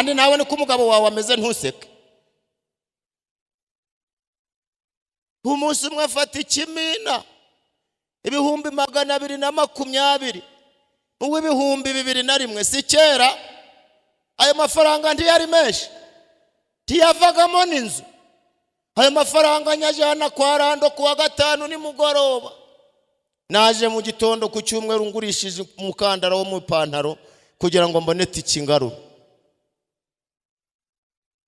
Kandi nawe niko umugabo wawe ameze, ntuseke. Umunsi umwe afata ikimina 220,000, uw'2001, si kera. Ayo mafaranga ntiyari menshi, ntiyavagamo n'inzu. Ayo mafaranga nyajyana kwa Rando ku wa gatanu nimugoroba. Naje mu gitondo ku cyumweru ngurishije umukandara wo mu ipantaro kugira ngo mbone tike ingarura.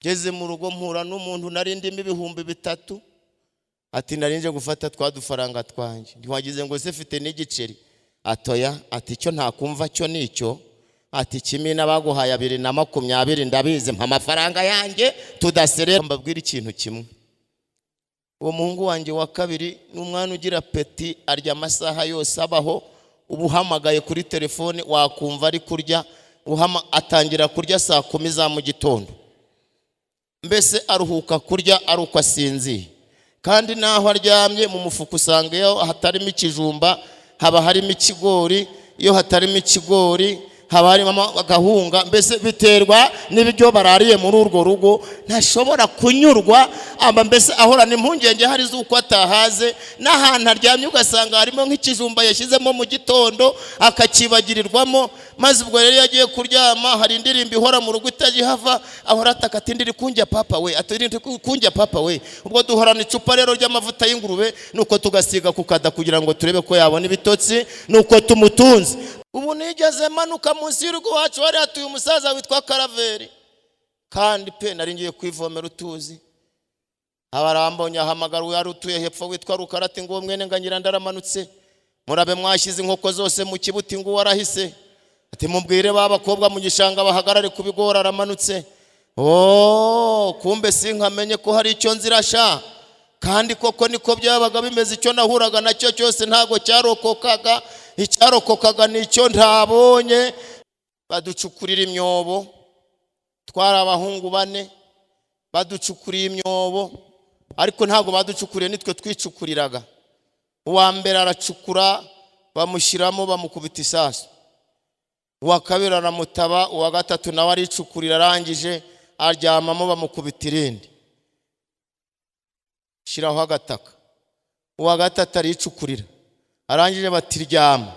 Ngeze mu rugo mpura n'umuntu nari ndimo 3000, ati nari nje gufata twa dufaranga twanjye. Ntiwagize ngo se mfite n'igiceri? Atoya. Ati icyo ntakumva cyo nicyo. Ati kimina baguhaye 2020 ndabizi, mpa amafaranga yanjye tudaserera. Mbabwire ikintu kimwe, uwo muhungu wanjye wa kabiri ni umwana ugira peti, arya amasaha yose abaho. Uba uhamagaye kuri telefone wakumva ari kurya, atangira kurya saa 10 za mu gitondo, mbese aruhuka kurya ari uko asinziye. Kandi naho aryamye mu mufuka usanga iyo hatarimo ikijumba haba harimo ikigori, iyo hatarimo ikigori haba harimo agahunga, mbese biterwa n'ibyo barariye muri urwo rugo. Ntashobora kunyurwa, aba mbese ahorana impungenge hari z'uko atahaze. N'ahantu aryamye ugasanga harimo nk'ikijumba yashyizemo mu gitondo akakibagirirwamo. Maze ubwo rero iyo agiye kuryama hari indirimbo ihora mu rugo itajya, ahora ataka ati ndiri kunjya papa we, ati ndiri kunjya papa we. Ubwo duhorana icupa rero ry'amavuta y'ingurube, nuko tugasiga ku kada kugira ngo turebe ko yabona ibitotsi, nuko tumutunze. Ubu nigeze manuka munsi y'urugo iwacu, hari hatuye umusaza witwa Karaveri, kandi pe nari ngiye kwivomera utuzi. Abarambonye ahamagara uwari utuye hepfo witwa Rukara, ati ngo mwene ngangira ndaramanutse, murabe mwashyize inkoko zose mu kibuti, ngo warahise. Ati mubwire ba bakobwa mu gishanga bahagarare ku bigori, aramanutse. Oh, kumbe sinkamenye ko hari icyo nzira sha. Kandi koko niko byabaga bimeze, icyo nahuraga nacyo cyose ntago cyarokokaga, icyarokokaga nicyo ntabonye. Baducukurira imyobo, twari abahungu bane, baducukuriye imyobo, ariko ntabwo baducukuriye, nitwe twicukuriraga. Uwa mbere aracukura bamushyiramo, bamukubita isasu. Uwa kabiri aramutaba, uwa gatatu nawe aricukurira, arangije aryamamo, bamukubita irindi, shyiraho agataka. Uwa gatatu aricukurira, arangije batiryama,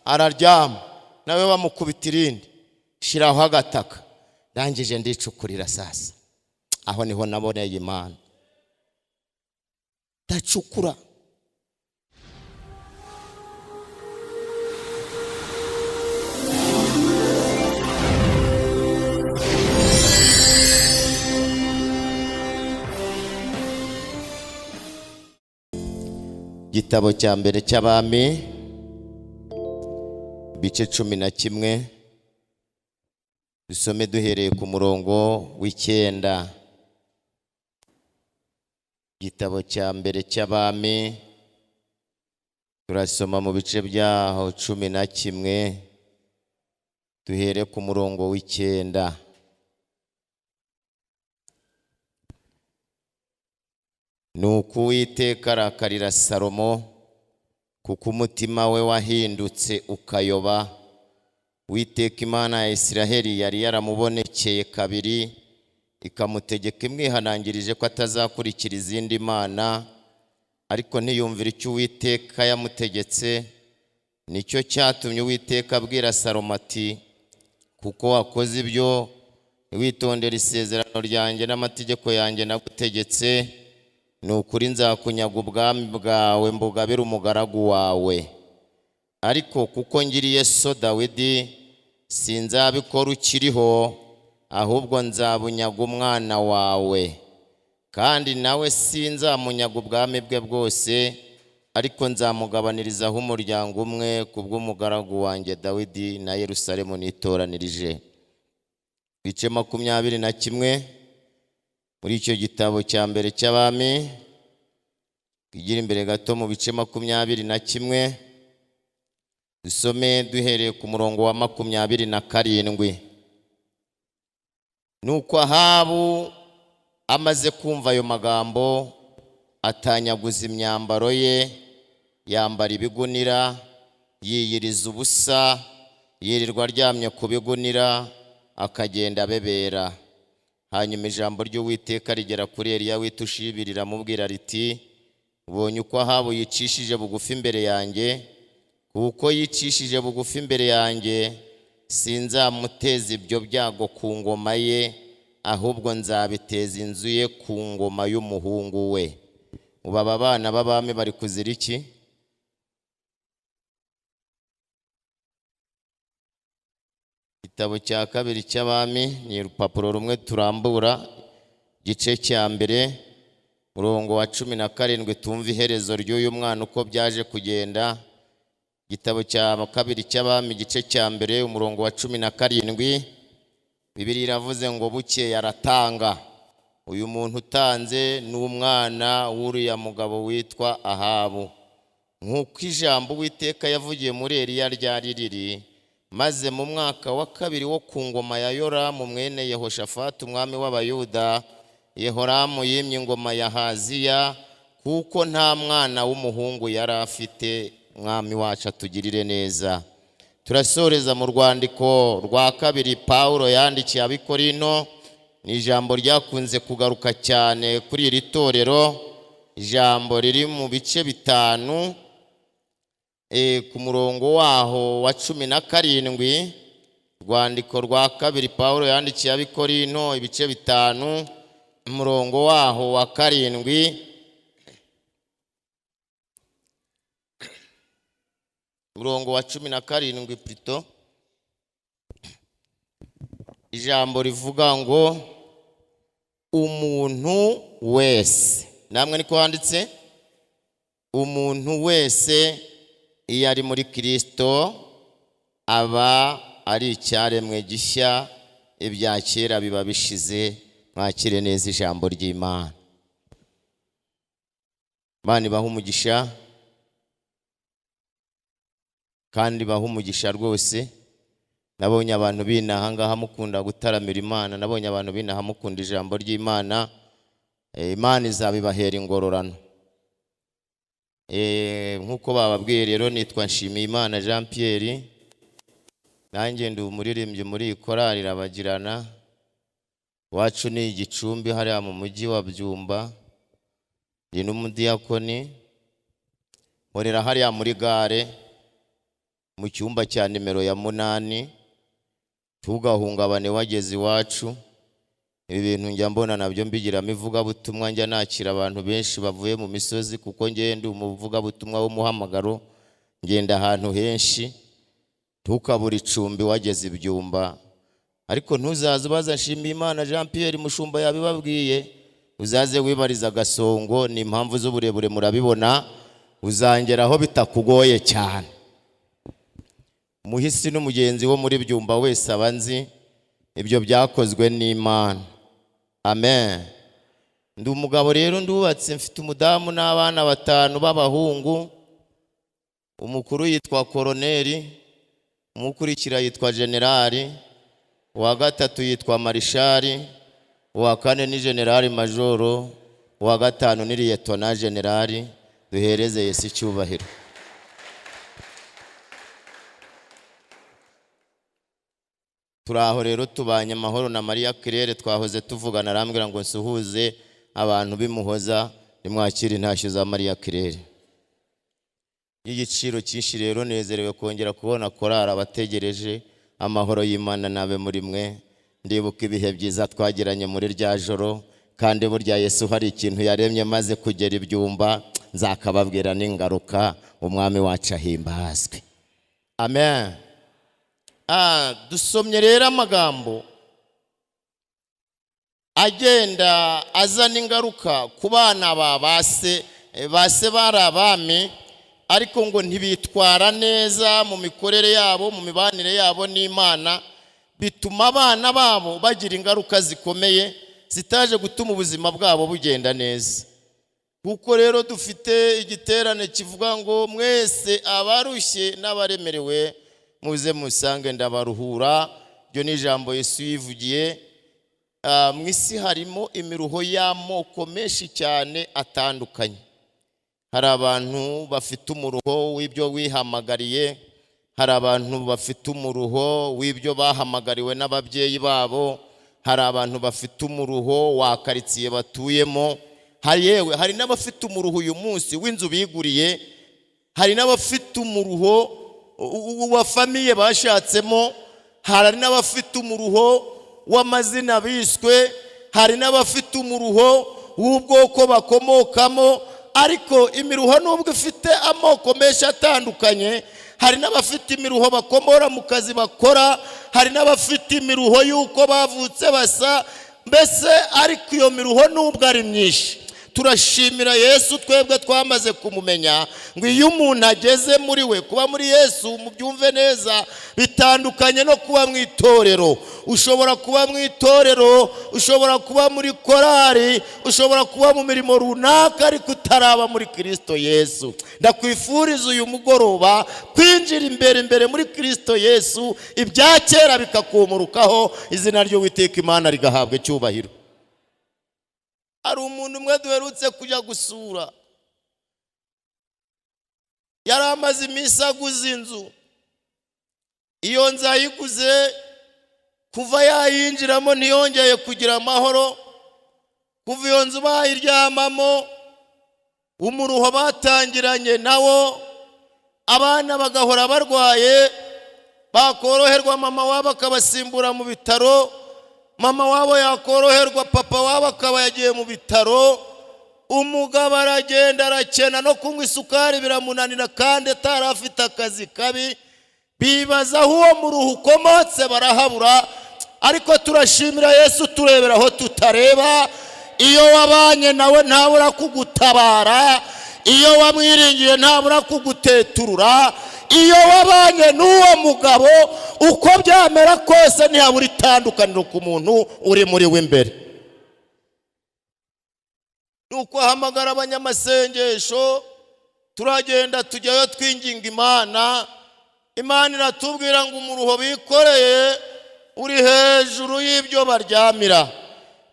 araryama, nawe bamukubita irindi, shyiraho agataka. Ndangije ndicukurira. Sasa aho niho naboneye Imana, ndacukura. Igitabo cya mbere cy'Abami, ibice 11, dusome duhereye ku murongo w'9. Igitabo cya mbere cy'Abami, turasoma mu bice byaho 11, duhere ku murongo w'9. Nuko Uwiteka arakarira Salomo, kuko umutima we wahindutse ukayoba. Uwiteka Imana ya Isiraheli yari yaramubonekeye kabiri, ikamutegeka imwihanangirije ko atazakurikira izindi mana, ariko ntiyumvira icyo Uwiteka yamutegetse. Nicyo cyatumye Uwiteka abwira Salomo ati kuko wakoze ibyo, witondera isezerano ryanjye n'amategeko yanjye nagutegetse, ni ukuri nzakunyaga ubwami bwawe mbugabire umugaragu wawe. Ariko kuko ngiriye so Dawidi, sinzabikora ukiriho, ahubwo nzabunyaga umwana wawe. Kandi nawe sinzamunyaga ubwami bwe bwose, ariko nzamugabanirizaho umuryango umwe kubw'umugaragu wanjye Dawidi na Yerusalemu nitoranirije. Ibice 21 muri icyo gitabo cya mbere cy'Abami, twigira imbere gato mu bice 21, dusome duhereye ku murongo wa 27. Nuko Ahabu amaze kumva ayo magambo, atanyaguza imyambaro ye, yambara ibigunira, yiyiriza ubusa, yirirwa aryamye ku bigunira. akagenda abebera. Hanyuma ijambo ry'Uwiteka rigera kuri Eliya w'i Tishubi, riramubwira riti: "Ubonye uko Ahabu yicishije bugufi imbere yanjye? Kuko yicishije bugufi imbere yanjye, sinzamuteza ibyo byago ku ngoma ye, ahubwo nzabiteza inzu ye ku ngoma y'umuhungu we." Ubu aba bana b'abami bari kuzira iki? Igitabo cya kabiri cy'Abami ni urupapuro rumwe turambura, igice cya mbere, murongo wa 17, tumva iherezo ry'uyu mwana uko byaje kugenda. Igitabo cya kabiri cy'Abami, igice cya mbere, umurongo wa 17, Bibiliya iravuze ngo: "Bukeye aratanga." Uyu muntu utanze ni umwana w'uriya mugabo witwa Ahabu. Nk'uko ijambo Uwiteka yavugiye muri Eliya ryari riri, maze mu mwaka wa kabiri wo ku ngoma ya Yoramu mwene Yehoshafati umwami w'Abayuda, Yehoramu yimye ingoma ya Ahaziya, kuko nta mwana w'umuhungu yari afite. Mwami wacu atugirire neza. Turasoreza mu rwandiko rwa kabiri Pawulo yandikiye Abakorinto. Ni ijambo ryakunze kugaruka cyane kuri iri torero, ijambo riri mu bice 5, ku murongo waho wa 17. Rwandiko rwa kabiri Pawulo yandikiye Abakorinto, ibice 5, umurongo waho wa 7, umurongo wa 17 plutôt. Ijambo rivuga ngo: "Umuntu wese," namwe niko handitse, "umuntu wese iyo ari muri Kristo aba ari icyaremwe gishya, ibya kera biba bishize." Mwakire neza ijambo ry'Imana. Imana ibahe umugisha, kandi ibahe umugisha rwose. Nabonye abantu b'inaha ngaha mukunda gutaramira Imana, nabonye abantu b'inaha mukunda ijambo ry'Imana. Imana izabibahera ingororano. Nk'uko bababwiye rero, nitwa Nshimiyimana Jean Pierre, nanjye ndi umuririmbyi muri iyi korali Irabagirana. Iwacu ni Igicumbi, hariya mu mujyi wa Byumba. Ndi n'umudiyakoni, nkorera hariya muri gare mu cyumba cya nimero ya 8. Ntugahungabane wageze iwacu. Ibi bintu njya mbona nabyo mbigiramo ivugabutumwa, njya nakira abantu benshi bavuye mu misozi, kuko njye ndi umuvugabutumwa w'umuhamagaro, ngenda ahantu henshi. Ntukabure icumbi wageze i Byumba, ariko ntuzaze ubaza Nshimiyimana Jean Pierre, mushumba yabibabwiye, uzaze wibariza Agasongo. Ni impamvu z'uburebure murabibona, uzangeraho bitakugoye cyane. Umuhisi n'umugenzi wo muri Byumba wese aba nzi, ibyo byakozwe n'Imana. Amen. Ndi umugabo rero, ndubatse, mfite umudamu n'abana 5 b'abahungu. Umukuru yitwa koroneri, umukurikira yitwa generali, uwa gatatu yitwa marishari, uwa kane ni generali majoro, uwa gatanu ni liyetona generali. Duhereze Yesu icyubahiro. Turi aho rero, tubanye amahoro na Mariya Kirere. Twahoze tuvugana, arambwira ngo nsuhuze abantu b'imuhoza. Nimwakire intashyo za Mariya Kirere y'igiciro cyinshi. Rero nezerewe kongera kubona korari abategereje. Amahoro y'Imana nabe muri mwe. Ndibuka ibihe byiza twagiranye muri rya joro, kandi burya Yesu hari ikintu yaremye maze kugera i Byumba, nzakababwira n'ingaruka. Umwami wacu ahimbazwe. Amen. Dusomye rero amagambo agenda azana ingaruka ku bana ba base. Base bari abami, ariko ngo ntibitwara neza mu mikorere yabo, mu mibanire yabo n'Imana, bituma abana babo bagira ingaruka zikomeye zitaje gutuma ubuzima bwabo bugenda neza. Kuko rero dufite igiterane kivuga ngo: "Mwese abarushye n'abaremerewe, muze musange ndabaruhura." Iryo ni ijambo Yesu yivugiye. Mu isi harimo imiruho y'amoko menshi cyane atandukanye. Hari abantu bafite umuruho w'ibyo wihamagariye, Hari abantu bafite umuruho w'ibyo bahamagariwe n'ababyeyi babo, hari abantu bafite umuruho wa karitsiye batuyemo, hari yewe hari n'abafite umuruho uyu munsi w'inzu biguriye, hari n'abafite umuruho wa famille bashatsemo, hari n'abafite umuruho w'amazina biswe, hari n'abafite umuruho w'ubwoko bakomokamo. Ariko imiruho nubwo ifite amoko menshi atandukanye, hari n'abafite imiruho bakomora mu kazi bakora, hari n'abafite imiruho y'uko bavutse basa mbese. Ariko iyo miruho nubwo ari myinshi, turashimira Yesu twebwe twamaze kumumenya, ngo iyo umuntu ageze muri we, kuba muri Yesu, mubyumve neza, bitandukanye no kuba mu itorero. Ushobora kuba mu itorero, ushobora kuba muri korari, ushobora kuba mu mirimo runaka, ariko utaraba muri Kirisito Yesu. Ndakwifuriza uyu mugoroba kwinjira imbere imbere muri Kirisito Yesu, ibya kera bikakumurukaho, izina ry'Uwiteka Imana rigahabwa icyubahiro. Hari umuntu umwe duherutse kujya gusura, yari amaze iminsi aguze inzu. Iyo nzu ayiguze, kuva yayinjiramo ntiyongeye kugira amahoro. Kuva iyo nzu bayiryamamo, umuruho batangiranye nawo, abana bagahora barwaye, bakoroherwa mama wabo akabasimbura mu bitaro, mama wabo yakoroherwa papa wabo akaba yagiye mu bitaro. Umugabo aragenda arakena, no kunywa isukari biramunanira, kandi atari afite akazi kabi. Bibaza aho uwo muruho ukomotse, barahabura. Ariko turashimira Yesu turebera aho tutareba. Iyo wabanye nawe ntabura kugutabara, iyo wamwiringiye ntabura kuguteturura. Iyo wabanye n'uwo mugabo, uko byamera kose ntihabura itandukaniro ku muntu uri muri we imbere. Nuko ahamagara abanyamasengesho, turagenda tujyayo twinginga Imana. Imana iratubwira ngo umuruho bikoreye uri hejuru y'ibyo baryamira.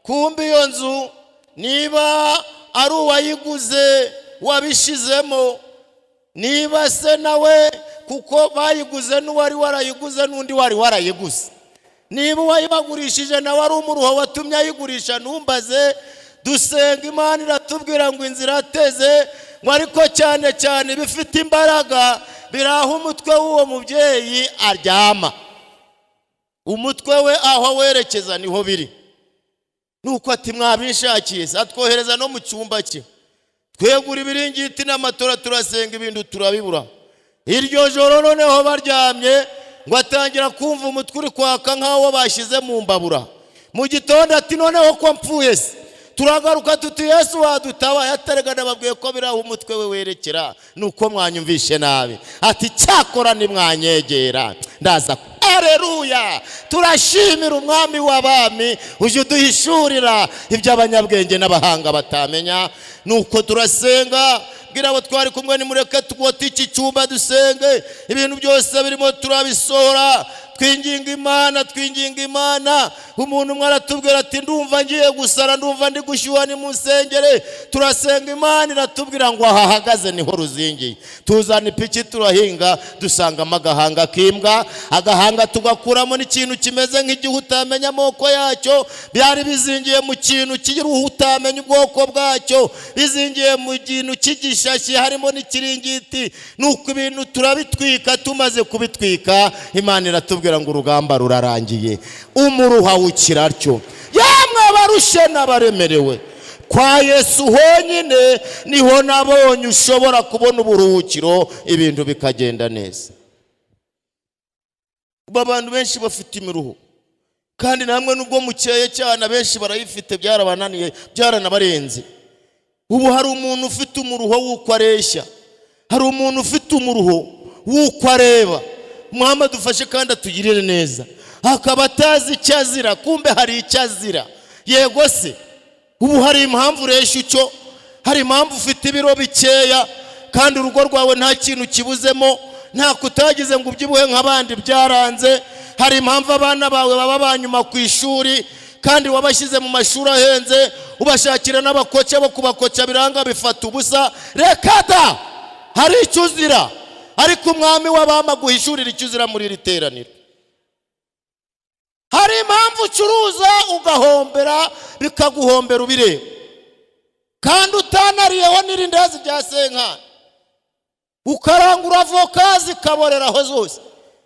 Kumbe iyo nzu, niba ari uwayiguze wabishizemo, niba se nawe, kuko bayiguze n'uwari warayiguze n'undi wari warayiguze, niba uwayibagurishije nawe ari umuruho watumye ayigurisha, ntumbaze. Dusenga Imana iratubwira ngo inzira ateze, ngo ariko cyane cyane ibifite imbaraga biri aho umutwe w'uwo mubyeyi aryama. Umutwe we aho werekeza niho biri. Nuko ati: "Mwabishakiye se?" Atwohereza no mu cyumba cye, twegura ibiringiti n'amatora, turasenga, ibintu turabibura. Iryo joro noneho baryamye, ngo atangira kumva umutwe uri kwaka nk'aho bashyize mu mbabura. Mu gitondo ati: "Noneho ko mpfuye se?" Turagaruka tuti: "Yesu wadutabaye." Ataregana, babwiye ko biri aho umutwe we werekera, nuko mwanyumvishe nabi. Ati: "Cyakora nimwanyegera ndaza." Areruya! Turashimira Umwami w'abami ujya uduhishurira ibyo abanyabwenge n'abahanga batamenya. Nuko turasenga, bwira abo twari kumwe: "Nimureke tugote iki cyumba dusenge." Ibintu byose birimo turabisohora, twinginga Imana, twinginga Imana. Umuntu umwe aratubwira ati: "Ndumva ngiye gusara, ndumva ndi gushyuha, ni musengere." Turasenga, Imana iratubwira ngo aha hahagaze niho ruzingiye. Tuzana ipiki, turahinga, dusangamo agahanga k'imbwa. Agahanga tugakuramo n'ikintu kimeze nk'igihu utamenya amoko yacyo, byari bizingiye mu kintu cy'uruhu utamenya ubwoko bwacyo, bizingiye mu kintu cy'igishashi harimo n'ikiringiti. Nuko ibintu turabitwika. Tumaze kubitwika, Imana iratubwira ngo urugamba rurarangiye, umuruha wukira atyo. Yemwe abarushe n'abaremerewe, kwa Yesu honyine niho nabonye ushobora kubona uburuhukiro, ibintu bikagenda neza. Ubu abantu benshi bafite imiruho, kandi namwe nubwo mukeye cyane, abenshi barayifite, byarabananiye, byaranabarenze. Ubu hari umuntu ufite umuruho w'uko areshya, hari umuntu ufite umuruho w'uko areba. Muhammad dufashe kandi atugirire neza, akaba atazi icyo azira, kumbe hari icyo azira. Yego se, ubu hari impamvu ureshya icyo, hari impamvu ufite ibiro bikeya, kandi urugo rwawe nta kintu kibuzemo, nta kutagize ngo ubyibuhe nk'abandi, byaranze. Hari impamvu abana bawe baba banyuma ku ishuri, kandi wabashyize mu mashuri ahenze, ubashakira n'abakoca bo kubakoca, biranga bifata ubusa. Reka da, hari icyo uzira. Ariko umwami w'abami aguhishurira icyo uzira muri iri teraniro. Hari impamvu ucuruza ugahombera, bikaguhombera ubireba, kandi utanariyeho n'irindazi rya senkani, ukarangura avoka zikaboreraho zose,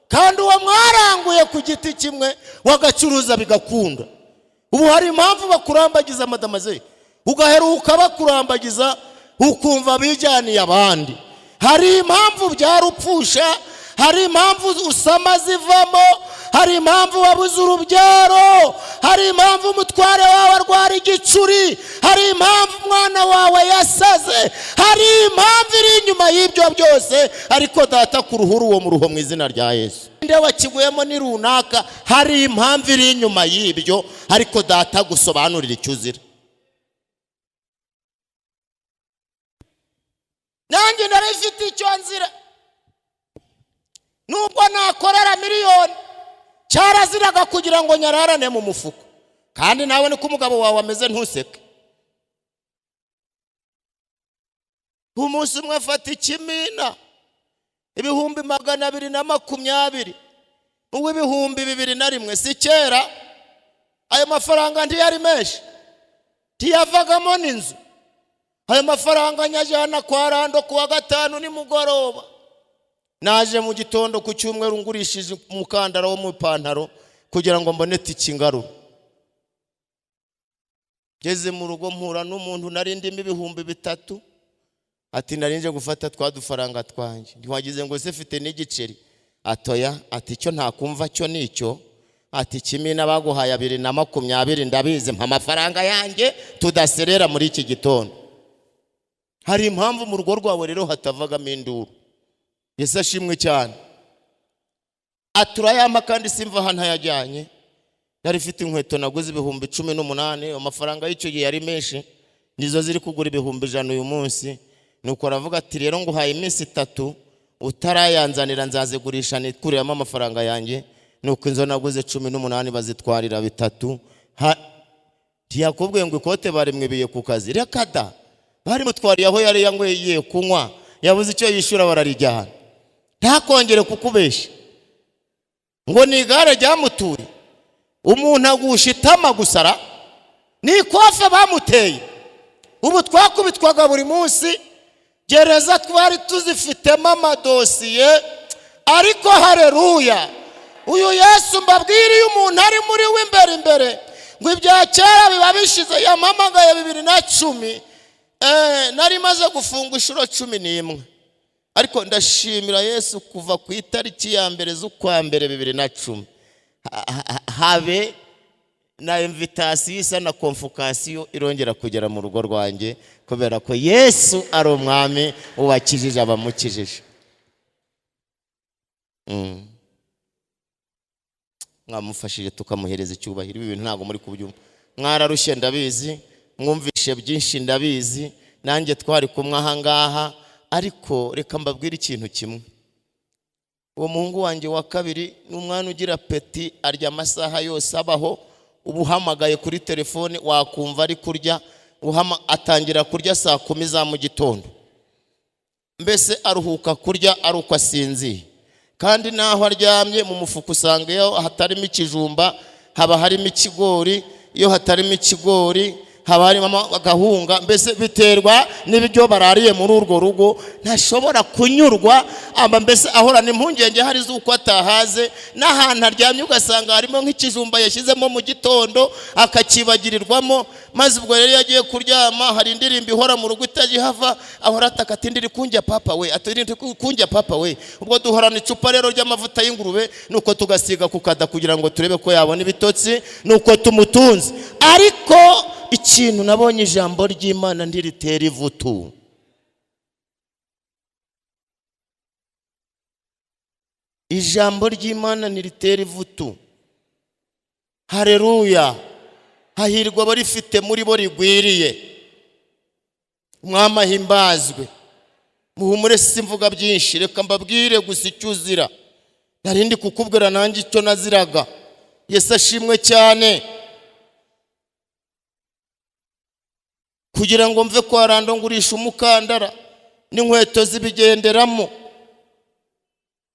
kandi uwo mwaranguye ku giti kimwe wagacuruza bigakunda. Ubu hari impamvu bakurambagiza madamaze, ugaheruka bakurambagiza ukumva bijyaniye abandi. Hari impamvu byarupfusha, hari impamvu usama zivamo, hari impamvu wabuze urubyaro, hari impamvu umutware wawe arwara igicuri, hari impamvu umwana wawe yasaze, hari impamvu iri inyuma y'ibyo byose. Ariko data kuruhura uwo muruho mu izina rya Yesu. Nde wakiguyemo ni runaka, hari impamvu iri inyuma y'ibyo, ariko data gusobanurira icyo uzira. Nanjye nari mfite icyo nzira, nubwo nakorera miliyoni cyaraziraga kugira ngo nyararane mu mufuka. Kandi nawe niko umugabo wawe ameze, ntuseke. Umunsi umwe afata ikimina 220,000, uw'2001, si kera ayo mafaranga ntiyari menshi, ntiyavagamo n'inzu. Ayo mafaranga nyajyana kwa Rando kuwa gatanu nimugoroba. Naje mu gitondo ku cyumweru ngurishije umukandara wo mu ipantaro kugira ngo mbone tike ingarura. Ngeze mu rugo mpura n'umuntu nari ndimo 3000, ati nari nje gufata twa dufaranga twanjye. Ntiwagize ngo se mfite n'igiceri? Atoya, ati icyo ntakumva cyo nicyo, ati kimina baguhaye 2020 ndabizi, mpa amafaranga yanjye tudaserera muri iki gitondo. Hari impamvu mu rugo rwawe rero hatavagamo induru. Yesu ashimwe cyane. Aturayampa kandi simva aha ntayajyanye. Nari mfite inkweto naguze 18,000, amafaranga y'icyo gihe yari menshi, nizo ziri kugura 100,000 uyu munsi. Nuko aravuga ati rero nguhaye iminsi 3 utarayanzanira nzazigurisha nikuriramo amafaranga yanjye. Nuko inzo naguze 18 bazitwarira 3. Ntiyakubwiye ngo ikote barimwibiye ku kazi, reka da, barimutwariye aho yari yanyweye kunywa, yabuze icyo yishyura bararijyana. Ntakongere kukubesha ngo ni igare ryamutuye, umuntu agusha itama gusara, ni ikofe bamuteye. Ubu twakubitwaga buri munsi, gereza twari tuzifitemo amadosiye. Ariko haleluya, uyu Yesu mbabwira, iyo umuntu ari muri we imbere imbere, ngo ibya kera biba bishize. Yampamagaye 2010, nari maze gufunga inshuro 11, ariko ndashimira Yesu kuva ku itariki ya 1 z'ukwa mbere 2010 habe na invitation isa na convocation irongera kugera mu rugo rwanjye, kubera ko Yesu ari umwami ubakijije abamukijije. Mwamufashije tukamuhereza icyubahiro. Ibi bintu ntabwo muri kubyumva, mwararushye ndabizi, mwumvishe byinshi ndabizi, nanjye twari kumwe aha ngaha. Ariko reka mbabwire ikintu kimwe. Uwo muhungu wanjye wa kabiri ni umwana ugira peti, arya amasaha yose abaho. Uba uhamagaye kuri telefone wakumva ari kurya, atangira kurya saa 10 za mu gitondo, mbese aruhuka kurya ari uko asinziye. Kandi naho aryamye mu mufuka usanga iyo hatarimo ikijumba haba harimo ikigori, iyo hatarimo ikigori haba harimo agahunga, mbese biterwa n'ibyo barariye muri urwo rugo. Ntashobora kunyurwa, aba mbese ahorana impungenge hari z'uko atahaze. N'ahantu aryamye ugasanga harimo nk'ikijumba yashyizemo mu gitondo akakibagirirwamo. Maze ubwo rero iyo agiye kuryama hari indirimbo ihora mu rugo itajihava, ahora ataka ati ndiri kunjya papa we, ati ndiri kunjya papa we. Ubwo duhorana icupa rero ry'amavuta y'ingurube, nuko tugasiga ku kada kugira ngo turebe ko yabona ibitotsi, nuko tumutunze. Ariko ikintu nabonye, ijambo ry'Imana ntiritera ivutu. Ijambo ry'Imana ntiritera ivutu. Haleluya. Hahirwa abarifite muri bo rigwiriye. Umwami ahimbazwe. Muhumure simvuga byinshi, reka mbabwire gusa icyo uzira. Narindi kukubwira nanjye icyo naziraga. Yesu ashimwe cyane. Kugira ngo mve kwa Rando ngurisha umukandara n'inkweto zibigenderamo,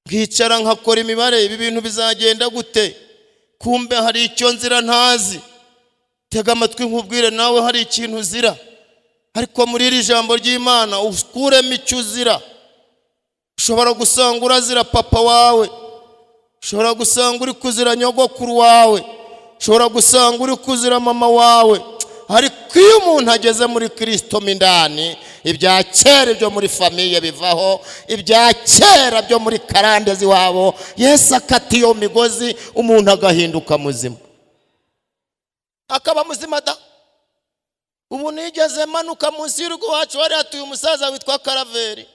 Nkicara nkakora imibare, ibi bintu bizagenda gute? Kumbe hari icyo nzira ntazi. Tega amatwi nkubwire, nawe hari ikintu uzira, ariko muri iri jambo ry'Imana ukuremo icyo uzira. Ushobora gusanga urazira papa wawe, ushobora gusanga uri kuzira nyogokuru wawe, ushobora gusanga uri kuzira mama wawe. Ariko iyo umuntu ageze muri Kirisito mo indani, ibya kera byo muri famille bivaho, ibya kera byo muri karande z'iwabo, Yesu akata iyo migozi, umuntu agahinduka muzima, akaba muzima da. Ubu nigeze manuka munsi y'urugo iwacu, hari hatuye umusaza witwa Karaveri,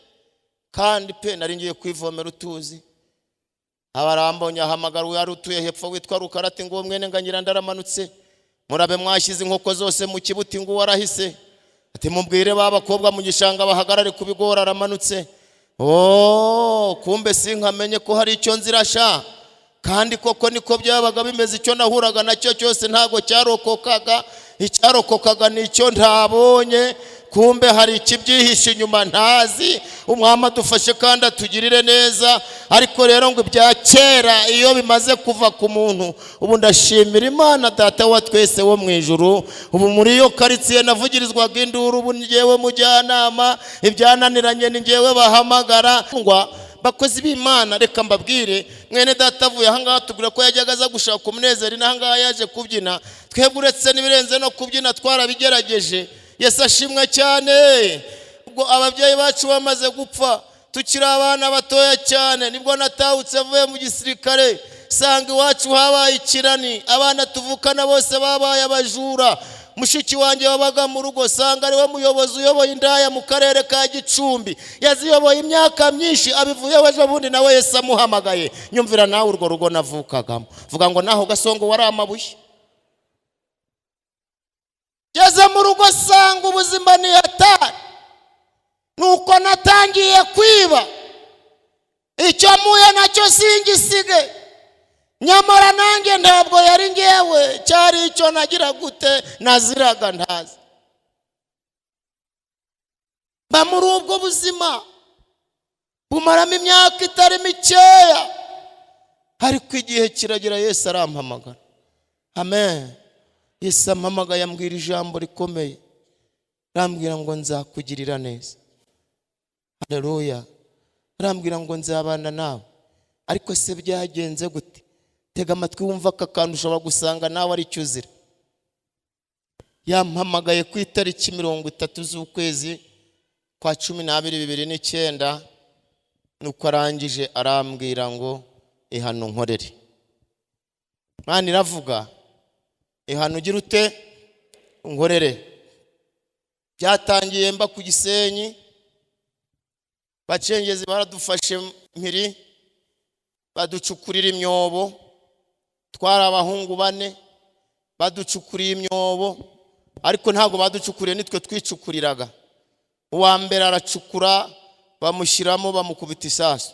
kandi pe nari ngiye kwivomera utuzi. Abarambonye ahamagara uwari utuye hepfo witwa Rukara, ati: "Ngo mwene Nganyira ndaramanutse, murabe mwashyize inkoko zose mu kibuti." Ngo warahise ati: "Mubwire ba bakobwa mu gishanga bahagarare ku bigori, aramanutse." Oh, kumbe sinkamenye ko hari icyo nzira sha. Kandi koko niko byabaga bimeze, icyo nahuraga nacyo cyose ntabwo cyarokokaga, icyarokokaga ni icyo ntabonye. Kumbe hari ikibyihishe inyuma ntazi. Umwami adufashe kandi atugirire neza. Ariko rero ngo ibya kera iyo bimaze kuva ku muntu, ubu ndashimira Imana Data wa twese wo mu ijuru. Ubu muri iyo karitsiye navugirizwaga induru, ubu ngewe mujyanama, ibyananiranye ni ngewe bahamagara. Ngo bakozi b'Imana, reka mbabwire, mwene data avuye ahangaha tubwira ko yajyaga aza gushaka umunezero, n'ahangaha yaje kubyina. Twebwe uretse n'ibirenze no kubyina twarabigerageje. Yesu ashimwe cyane. Ubwo ababyeyi bacu bamaze gupfa tukiri abana batoya cyane, nibwo natahutse avuye mu gisirikare, sanga iwacu habaye ikirani, abana tuvukana bose babaye abajura. Mushiki wanjye wabaga mu rugo, sanga ariwe muyobozi uyoboye indaya mu karere ka Gicumbi, yaziyoboye imyaka myinshi, abivuyeho ejo bundi nawe Yesu amuhamagaye. Nyumvira nawe urwo rugo navukagamo, vuga ngo naho Gasongo wari amabuye. Ngeze mu rugo sanga ubuzima ni hatari, nuko natangiye kwiba, icyo mpuye nacyo singisige. Nyamara nanjye ntabwo yari ngewe, cyari icyo nagira gute, naziraga ntazi. Mba muri ubwo buzima bumaramo imyaka itari mikeya, ariko igihe kiragera Yesu arampamagara. Amen. Yesu ampamagaye ambwira ijambo rikomeye, arambwira ngo nzakugirira neza. Haleluya. Arambwira ngo nzabana nawe. Ariko se byagenze gute? Tega amatwi wumva aka kantu, ushobora gusanga nawe ari cyo uzira. Yampamagaye ku itariki 30 z'ukwezi kwa 12 2009. Nuko arangije arambwira ngo ihano nkorere. Imana iravuga, ihano ugira ute, nkorere. Byatangiye mba ku Gisenyi, bacengezi baradufashe mpiri, baducukurira imyobo. Twari abahungu bane, baducukuriye imyobo, ariko ntabwo baducukuriye, nitwe twicukuriraga. Uwa mbere aracukura, bamushyiramo, bamukubita isasu.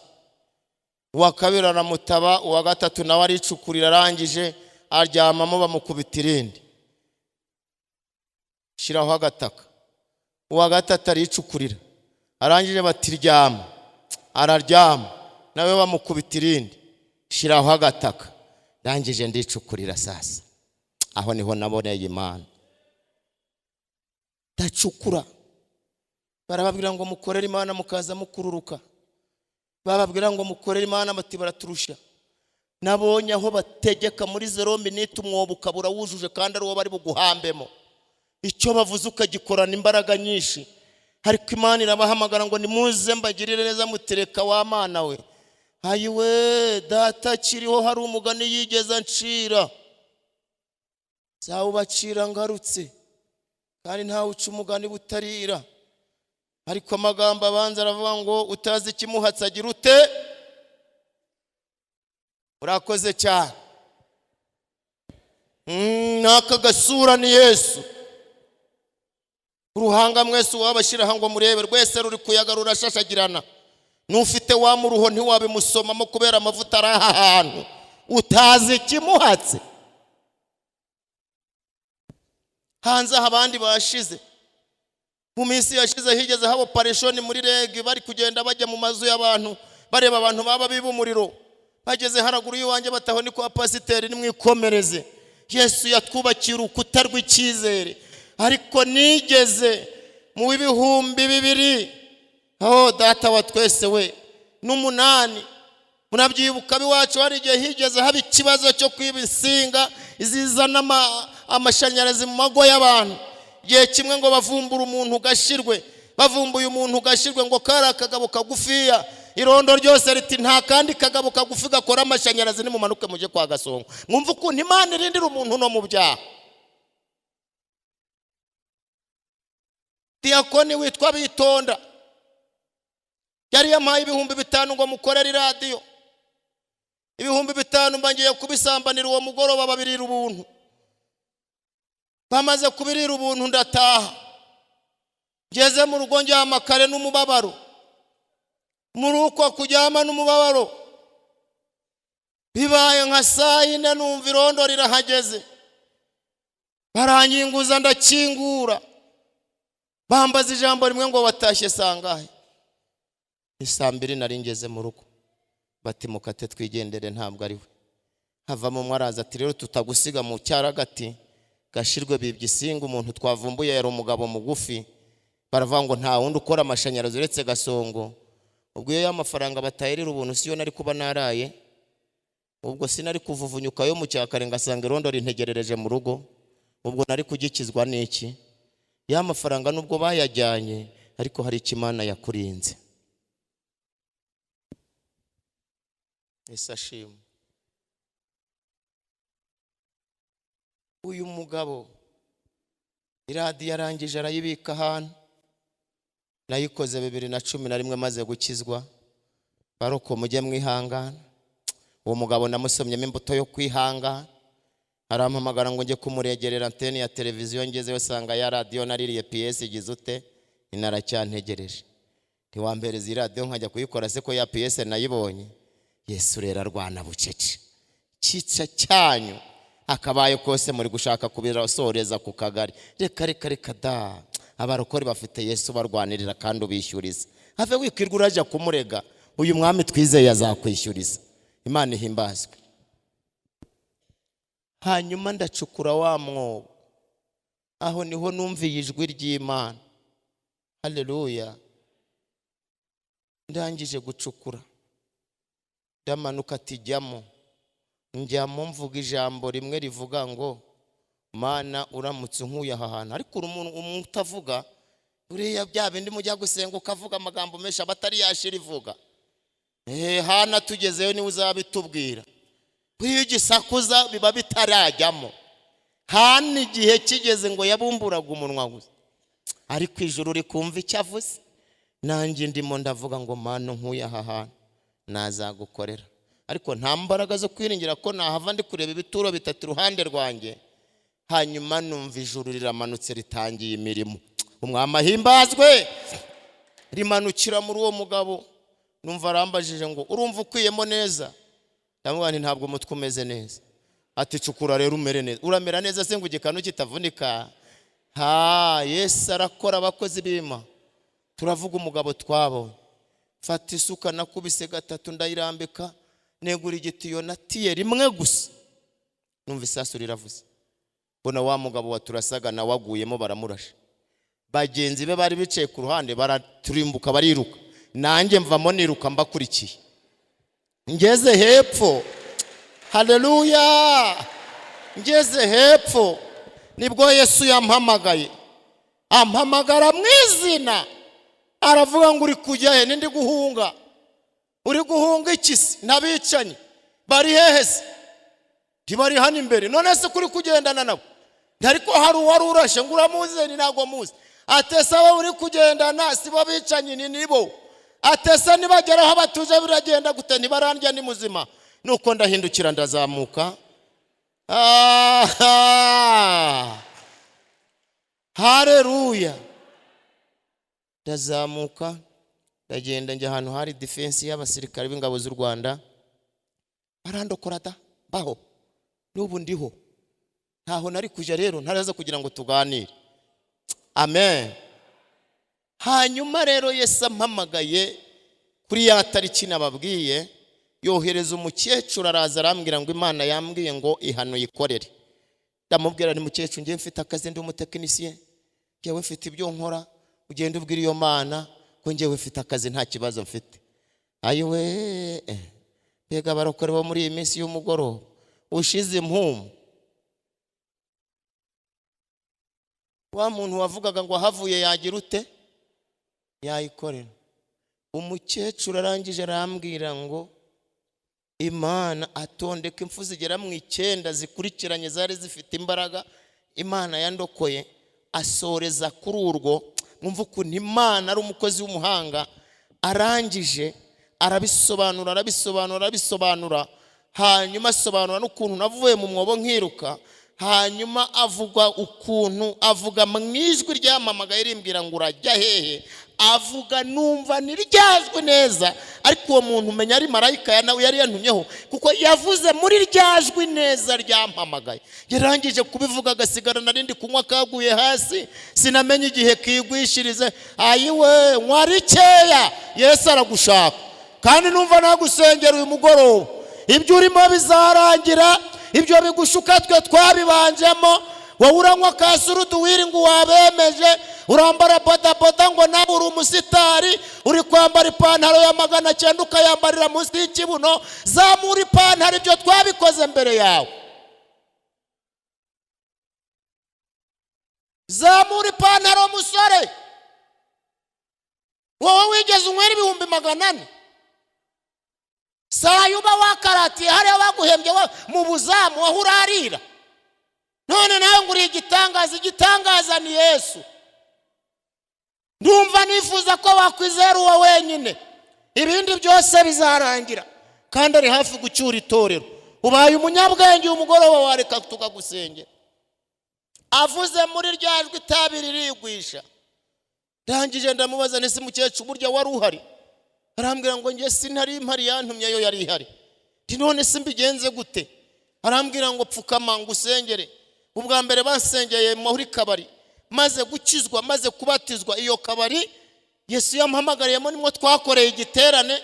Uwa kabiri aramutaba, uwa gatatu nawe aricukurira, arangije aryamamo, bamukubita irindi, shyiraho agataka. Uwa gatatu aricukurira, arangije bati: "Ryama." Araryama, nawe bamukubita irindi, shyiraho agataka. Ndangije ndicukurira. Sasa aho niho naboneye Imana. Ndacukura, barababwira ngo mukorere Imana, mukaza mukururuka. Bababwira ngo mukorere Imana, bati baraturusha. Nabonye aho bategeka muri zéro minute, umwobo ukabura wujuje, kandi ari uwo bari buguhambemo. Icyo bavuze ukagikorana imbaraga nyinshi. Ariko Imana irabahamagara ngo nimuze mbagirire neza. Mutereka wa Mana we, ayiwe data akiriho, hari umugani yigeze ancira, zawubacira ngarutse. Kandi ntawe uca umugani butarira. Ariko amagambo abanza aravuga ngo utazi ikimuhatse agira ute? Urakoze cyane. N'aka gasura ni Yesu. Uruhanga mwese wabashyiraho ngo murebe, rwese ruri kuyaga, rurashashagirana. N'ufite wa muruho ntiwabimusomamo kubera amavuta ari aha hantu. Utazi ikimuhatse hanze aho abandi bashize. Mu minsi yashize higeze haba operation muri REG, bari kugenda bajya mu mazu y'abantu. Bareba abantu baba biba umuriro, bageze haraguru y'iwanjye bataho ni kwa pasiteri, nimwikomereze. Yesu yatwubakiye urukuta rw'icyizere. Ariko nigeze mu 2008, data wa twese we, n'umunani, murabyibuka iwacu hari igihe higeze haba ikibazo cyo kwiba insinga zizana amashanyarazi mu mago y'abantu. Igihe kimwe ngo bavumbure umuntu ugashirwe, bavumbuye umuntu ugashirwe ngo kari akagabo kagufiya. Irondo ryose riti nta kandi kagabo kagufi gakora amashanyarazi, nimumanuke mujye kwa Gasongo. Mwumva ukuntu Imana irindira umuntu no mu byaha. Diyakoni witwa Bitonda yari yampaye 5000 ngo mukorere iradiyo. 5000 mba ngiye kubisambanira uwo mugoroba, babirira ubuntu. Bamaze kubirira ubuntu ndataha, ngeze mu rugo ndyama kare n'umubabaro. Muri uko kuryama n'umubabaro, bibaye nka saa yine numva irondo rirahageze, barankinguza ndakingura, bambaza ijambo rimwe ngo watashye sangahe? Ni saa mbiri nari ngeze mu rugo. Bati mukate twigendere, ntabwo ari we. Havamo umwe araza ati rero tutagusiga mu cyaragati gashirwe bibye isinga, umuntu twavumbuye yari umugabo mugufi, baravuga ngo nta wundi ukora amashanyarazi uretse Gasongo. Ubwo iyo y'amafaranga batayirira ubuntu siyo nari kuba naraye, ubwo sinari kuvuvunyuka yo mu cyakare ngasanga irondo rintegerereje mu rugo, ubwo nari kugikizwa n'iki? Ya mafaranga nubwo bayajyanye, ariko hari icyo Imana yakurinze. Yesu ashimwe. Uyu mugabo iradiyo arangije arayibika ahantu, nayikoze 2011 maze gukizwa. Baroko mujye mwihangana. Uwo mugabo namusomyemo imbuto yo kwihangana, arampamagara ngo njye kumuregerera anteni ya televiziyo, ngezeyo sanga ya radiyo naririye piyesi igize ute, inaracyantegereje. Ntiwampereza iyi radiyo nkajya kuyikora se ko ya piyesi nayibonye? Yesu rero arwana bucece. Cyica cyanyu akabaye kose muri gushaka kubirasoreza ku kagari. Reka reka reka da, abarokore bafite Yesu barwanirira kandi ubishyuriza. Have wikwirwa urajya kumurega, uyu mwami twizeye azakwishyuriza. Imana ihimbazwe. Hanyuma ndacukura wa mwobo, aho niho numviye ijwi ry'Imana. Haleluya. Ndangije gucukura ndamanuka ati jyamo, njyamo mvuga ijambo rimwe rivuga ngo Mana uramutse unkuye aha hantu. Ariko umuntu utavuga buriya bya bindi mujya gusenga ukavuga amagambo menshi aba atari yashira ivuga. Hana tugezeyo niwe uzabitubwira. Buriya igisakuza biba bitarajyamo. Hana igihe kigeze ngo yabumburaga umunwa gusa, ariko ijuru rikumva icyo avuze. Nanjye ndimo ndavuga ngo Mana nkuye aha hantu nazagukorera, ariko nta mbaraga zo kwiringira ko nahava ndi kureba ibituro bitatu iruhande rwanjye. Hanyuma numva ijuru riramanutse ritangiye imirimo. Umwami ahimbazwe. Rimanukira muri uwo mugabo, numva arambajije ngo urumva ukwiyemo neza? Ndamubwira nti ntabwo umutwe umeze neza. Ati cukura rero umere neza. Uramera neza se ngo igikanu kitavunika? Ha, Yesu arakora abakozi b'Imana. Turavuga umugabo twabonye. Fata isuka nakubise gatatu ndayirambika, negura igitiyo natiye rimwe gusa, numva isasu riravuze. Mbona wa mugabo waturasaga nawe aguyemo baramurasha. Bagenzi be bari bicaye ku ruhande baraturimbuka bariruka, nanjye mvamo niruka mbakurikiye. Ngeze hepfo, haleluya, ngeze hepfo nibwo Yesu yampamagaye, ampamagara mu izina, aravuga ngo uri kujya he? Nindi guhunga. Uri guhunga iki se? N'abicanyi bari hehe se? Ntibari hano imbere. None se kuri kugendana nabo? Ariko hari uwari urashe ngo uramuzi? Ni ntabwo muzi. Atese abo uri kugendana si bo bicanyi, ni nibo. Atese nibageraho batuje biragenda gute? Ntibarandya ni muzima. Nuko ndahindukira ndazamuka. Haleluya. Ndazamuka ndagenda njya ahantu hari defense y'abasirikare b'ingabo z'u Rwanda, barandokora da, baho n'ubu ndiho. Ntaho nari kujya rero ntaraza kugira ngo tuganire. Amen. Hanyuma rero Yesu ampamagaye Kuri ya tariki nababwiye, yohereza umukecuru, araza arambwira ngo Imana yambwiye ngo ihano yikorere. Ndamubwira ni mukecuru, ngiye mfite akazi, ndi umutekinisiye, ngewe mfite ibyo nkora, ugenda ubwira iyo Mana ko ngewe mfite akazi, nta kibazo mfite. Ayiwe, mbega abarokore bo muri iyi minsi y'umugoroba ushize impumu! Wa muntu wavugaga ngo ahavuye yagira ute, yayikorera. Umukecuru arangije arambwira ngo Imana atondeka impfu zigera mu 9 zikurikiranye zari zifite imbaraga Imana yandokoye, asoreza kuri urwo. Mwumva ukuntu Imana ari umukozi w'umuhanga. Arangije arabisobanura, arabisobanura, arabisobanura, hanyuma asobanura n'ukuntu navuye mu mwobo nkiruka, hanyuma avuga ukuntu avuga mu ijwi ryamamagaye rimbwira ngo urajya hehe, avuga numva ntiryajwe neza, ariko uwo muntu umenya ari marayika nawe yari yantumyeho, kuko yavuze muri ryajwi neza ryampamagaye. Yarangije kubivuga agasigara narindi kunywa kaguye hasi, sinamenye igihe kigwishirize. Ayiwe, nywa rikeya, Yesu aragushaka. Kandi numva nagusengera uyu mugoroba, ibyo urimo bizarangira, ibyo bigushuka twe twabibanjemo. Wowe uranywa ka suruduwiri ngo wabemeje, urambara bodaboda ngo nawe uri umusitari, uri kwambara ipantaro ya 900 ukayambarira munsi y'ikibuno. Zamura ipantaro, ibyo twabikoze mbere yawe. Zamura ipantaro musore, wowe wigeze unywera 400,000 saa uba wakaratiye hariya baguhembye mu buzamu aho urarira, none nawe ngo uri igitangaza. Igitangaza ni Yesu. Ndumva nifuza ko wakwizera uwo wenyine, ibindi byose bizarangira, kandi ari hafi gucyura itorero. Ubaye umunyabwenge uyu mugoroba wareka tukagusengera. Avuze muri rya jwi itabi ririgwisha. Ndangije ndamubaza nese mukecuru burya wari uhari? Arambwira ngo njye sinari mpari, yantumye yo yari ihari. Nti none se mbigenze gute? Arambwira ngo pfukama ngo usengere. Ubwa mbere bansengeye muri kabari, maze gukizwa, maze kubatizwa, iyo kabari Yesu yampamagariyemo nimwo twakoreye igiterane.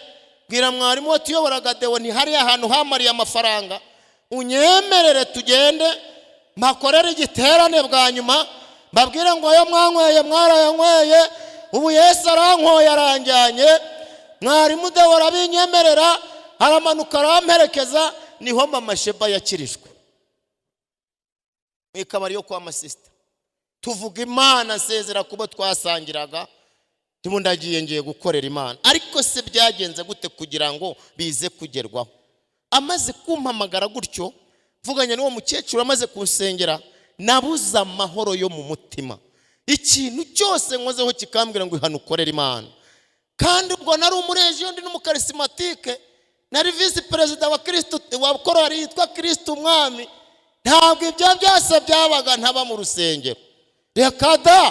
Bwira mwarimu watuyoboraga Deo nti hariya ahantu hamariye amafaranga, unyemerere tugende mpakorere igiterane bwa nyuma, mbabwire ngo ayo mwanyweye mwarayanyweye, ubu Yesu arankoye aranjyanye. Mwarimu Deo arabinyemerera, aramanuka aramperekeza. Niho mama Sheba yakirijwe mu ikabari yo kwa masisita. Tuvuga Imana, nsezera kubo twasangiraga, ndimo ndagiye ngiye gukorera Imana. Ariko se byagenze gute kugira ngo bize kugerwaho? Amaze kumpamagara gutyo, mvuganye n'uwo mukecuru amaze kunsengera, nabuze amahoro yo mu mutima. Ikintu cyose nkozeho kikambwira ngo ihane ukorere Imana. Kandi ubwo nari umurejiyo, ndi n'umukarisimatike, nari visi perezida wa Kristo wa korali yitwa Kristo Umwami. Ntabwo ibyo byose byabaga ntaba mu rusengero. Reka da,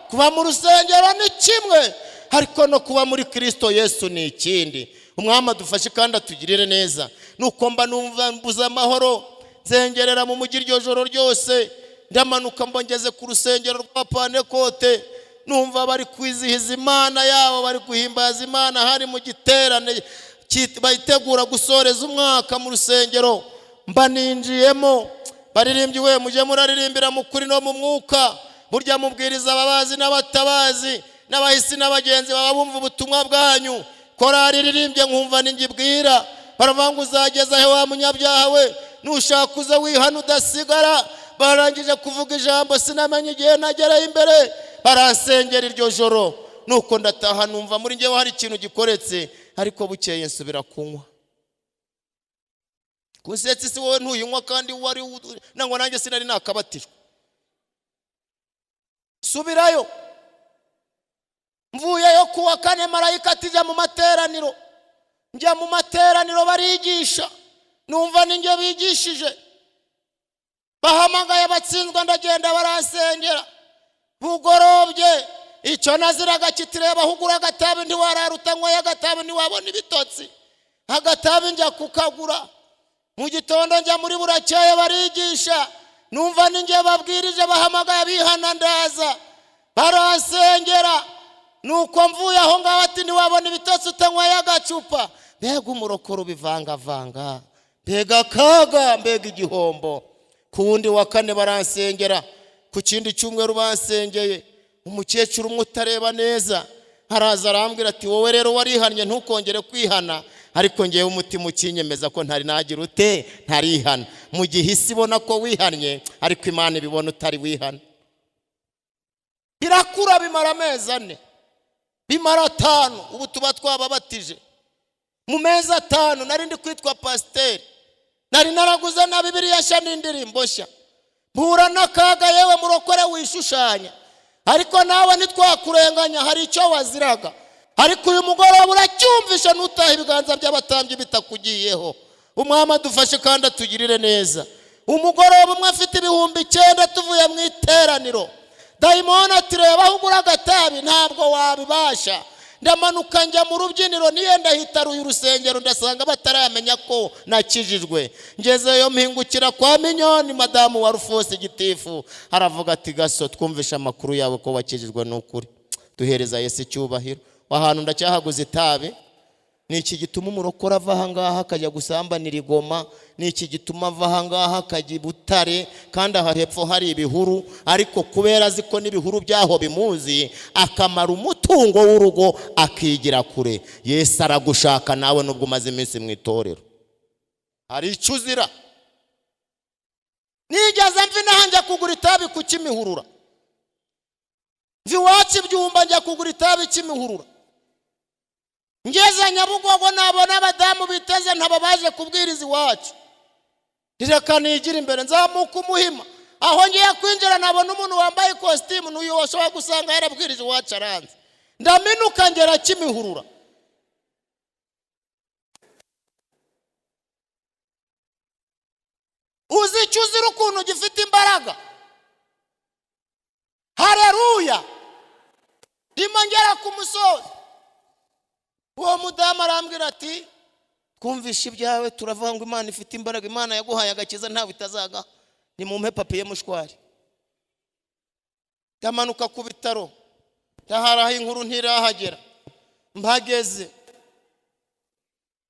kuba mu rusengero ni kimwe, ariko no kuba muri Kristo Yesu ni ikindi. Umwami adufashe kandi atugirire neza. Nuko mba numva mbuze amahoro, nzengerera mu mujyi iryo joro ryose, ndamanuka mbongeze ku rusengero rwa Pantekote, numva bari kwizihiza Imana yabo, bari guhimbaza Imana, hari mu giterane bayitegura gusoreza umwaka mu rusengero. Mba ninjiyemo, baririmbyi we mujye muraririmbira mu kuri no mu mwuka, burya mubwiriza ababazi n'abatabazi n'abahisi n'abagenzi baba bumva ubutumwa bwanyu. Korali iririmbye nkumva ningibwira, baravuga ngo uzageza he wa munyabyaha we, nushaka uze wihana udasigara. Barangije kuvuga ijambo, sinamenye igihe nagerayo imbere, baransengera iryo joro. Nuko ndataha numva muri njyewe hari ikintu gikoretse, ariko bukeye nsubira kunywa. Kusetsa isi wowe ntuyinywa kandi wari nangwa nanjye sinari nakabatijwe. Subirayo, mvuyeyo kuwa kane, marayika ati jya mu materaniro. Njya mu materaniro barigisha, numva ninjye bigishije, bahamagaye abatsinzwa, ndagenda baransengera. Bugorobye icyo naziraga kitireba aho ugura agatabi ntiwarara utanyweye agatabi ntiwabona ibitotsi. Agatabi njya kukagura mu gitondo, njya muri burakeye barigisha, numva ninjye babwirije, bahamagaye abihana, ndaza baransengera. Nuko mvuye aho ngaho, ati ntiwabona ibitotsi utanyweye agacupa. Mbega umurokoro ubivangavanga, mbega akaga, mbega igihombo! Ku wundi wa kane baransengera, ku kindi cyumweru bansengeye, umukecuru umwe utareba neza haraza arambwira ati: "Wowe rero warihannye, ntukongere kwihana." Ariko ngewe umutima ukinyemeza ko ntari nagira ute, ntarihana. Mu gihe isi ibona ko wihannye, ariko Imana ibibona utari wihana. Birakura, bimara amezi 4, bimara 5, ubu tuba twababatije. Mu mezi 5 nari ndi kwitwa pasiteri, nari naraguze na Bibiliya nshya n'indirimbo nshya. Mpura n'akaga. Yewe murokore wishushanya, ariko nawe ntitwakurenganya, hari icyo waziraga. Ariko uyu mugoroba uracyumvisha, ntutahe ibiganza by'abatambyi bitakugiyeho. Umwami adufashe kandi atugirire neza. Umugoroba umwe afite 9000, tuvuye mu iteraniro, dayimoni ati: "Reba aho ugura agatabi, ntabwo wabibasha." Ndamanuka njya mu rubyiniro, niyenda hitaruye urusengero, ndasanga bataramenya ko nakijijwe. Ngezeyo mpingukira kwa Minyoni, madamu wa Rufosi gitifu, aravuga ati: "Gaso, twumvishe amakuru yawe ko wakijijwe." N'ukuri duhereza Yesu icyubahiro. Ahantu ndacyahaguze itabi. Ni iki gituma umurokore ava ahangaha akajya gusambanira igoma? Ni iki gituma ava ahangaha akajya i Butare, kandi aha hepfo hari ibihuru? Ariko kubera azi ko n'ibihuru byaho bimuzi, akamara umutungo w'urugo, akigira kure. Yesu aragushaka nawe, nubwo umaze iminsi mu itorero, hari icyo uzira. Nigeze mvi inaha njya kugura itabi ku Kimihurura, mvi iwacu ibyumba njya kugura itabi Kimihurura. Ngeze Nyabugogo nabona abadamu biteze, ntaba baje kubwiriza iwacu. Reka nigira imbere, nzamuka umuhima, aho ngiye kwinjira nabona umuntu wambaye ikositimu, n'uyu washobora gusanga yarabwirije iwacu aranze. Ndaminuka ngera Kimihurura. Uzi icyo uzira ukuntu gifite imbaraga? Hareruya! Ndimo ngera ku musozi, uwo mudamu arambwira ati: "Twumvishe ibyawe, turavuga ngo Imana ifite imbaraga, Imana yaguhaye agakiza ntawe itazagaha." Ni mumpe papier mouchoir. Ndamanuka ku bitaro, ndaharaho inkuru ntirahagera. Mpageze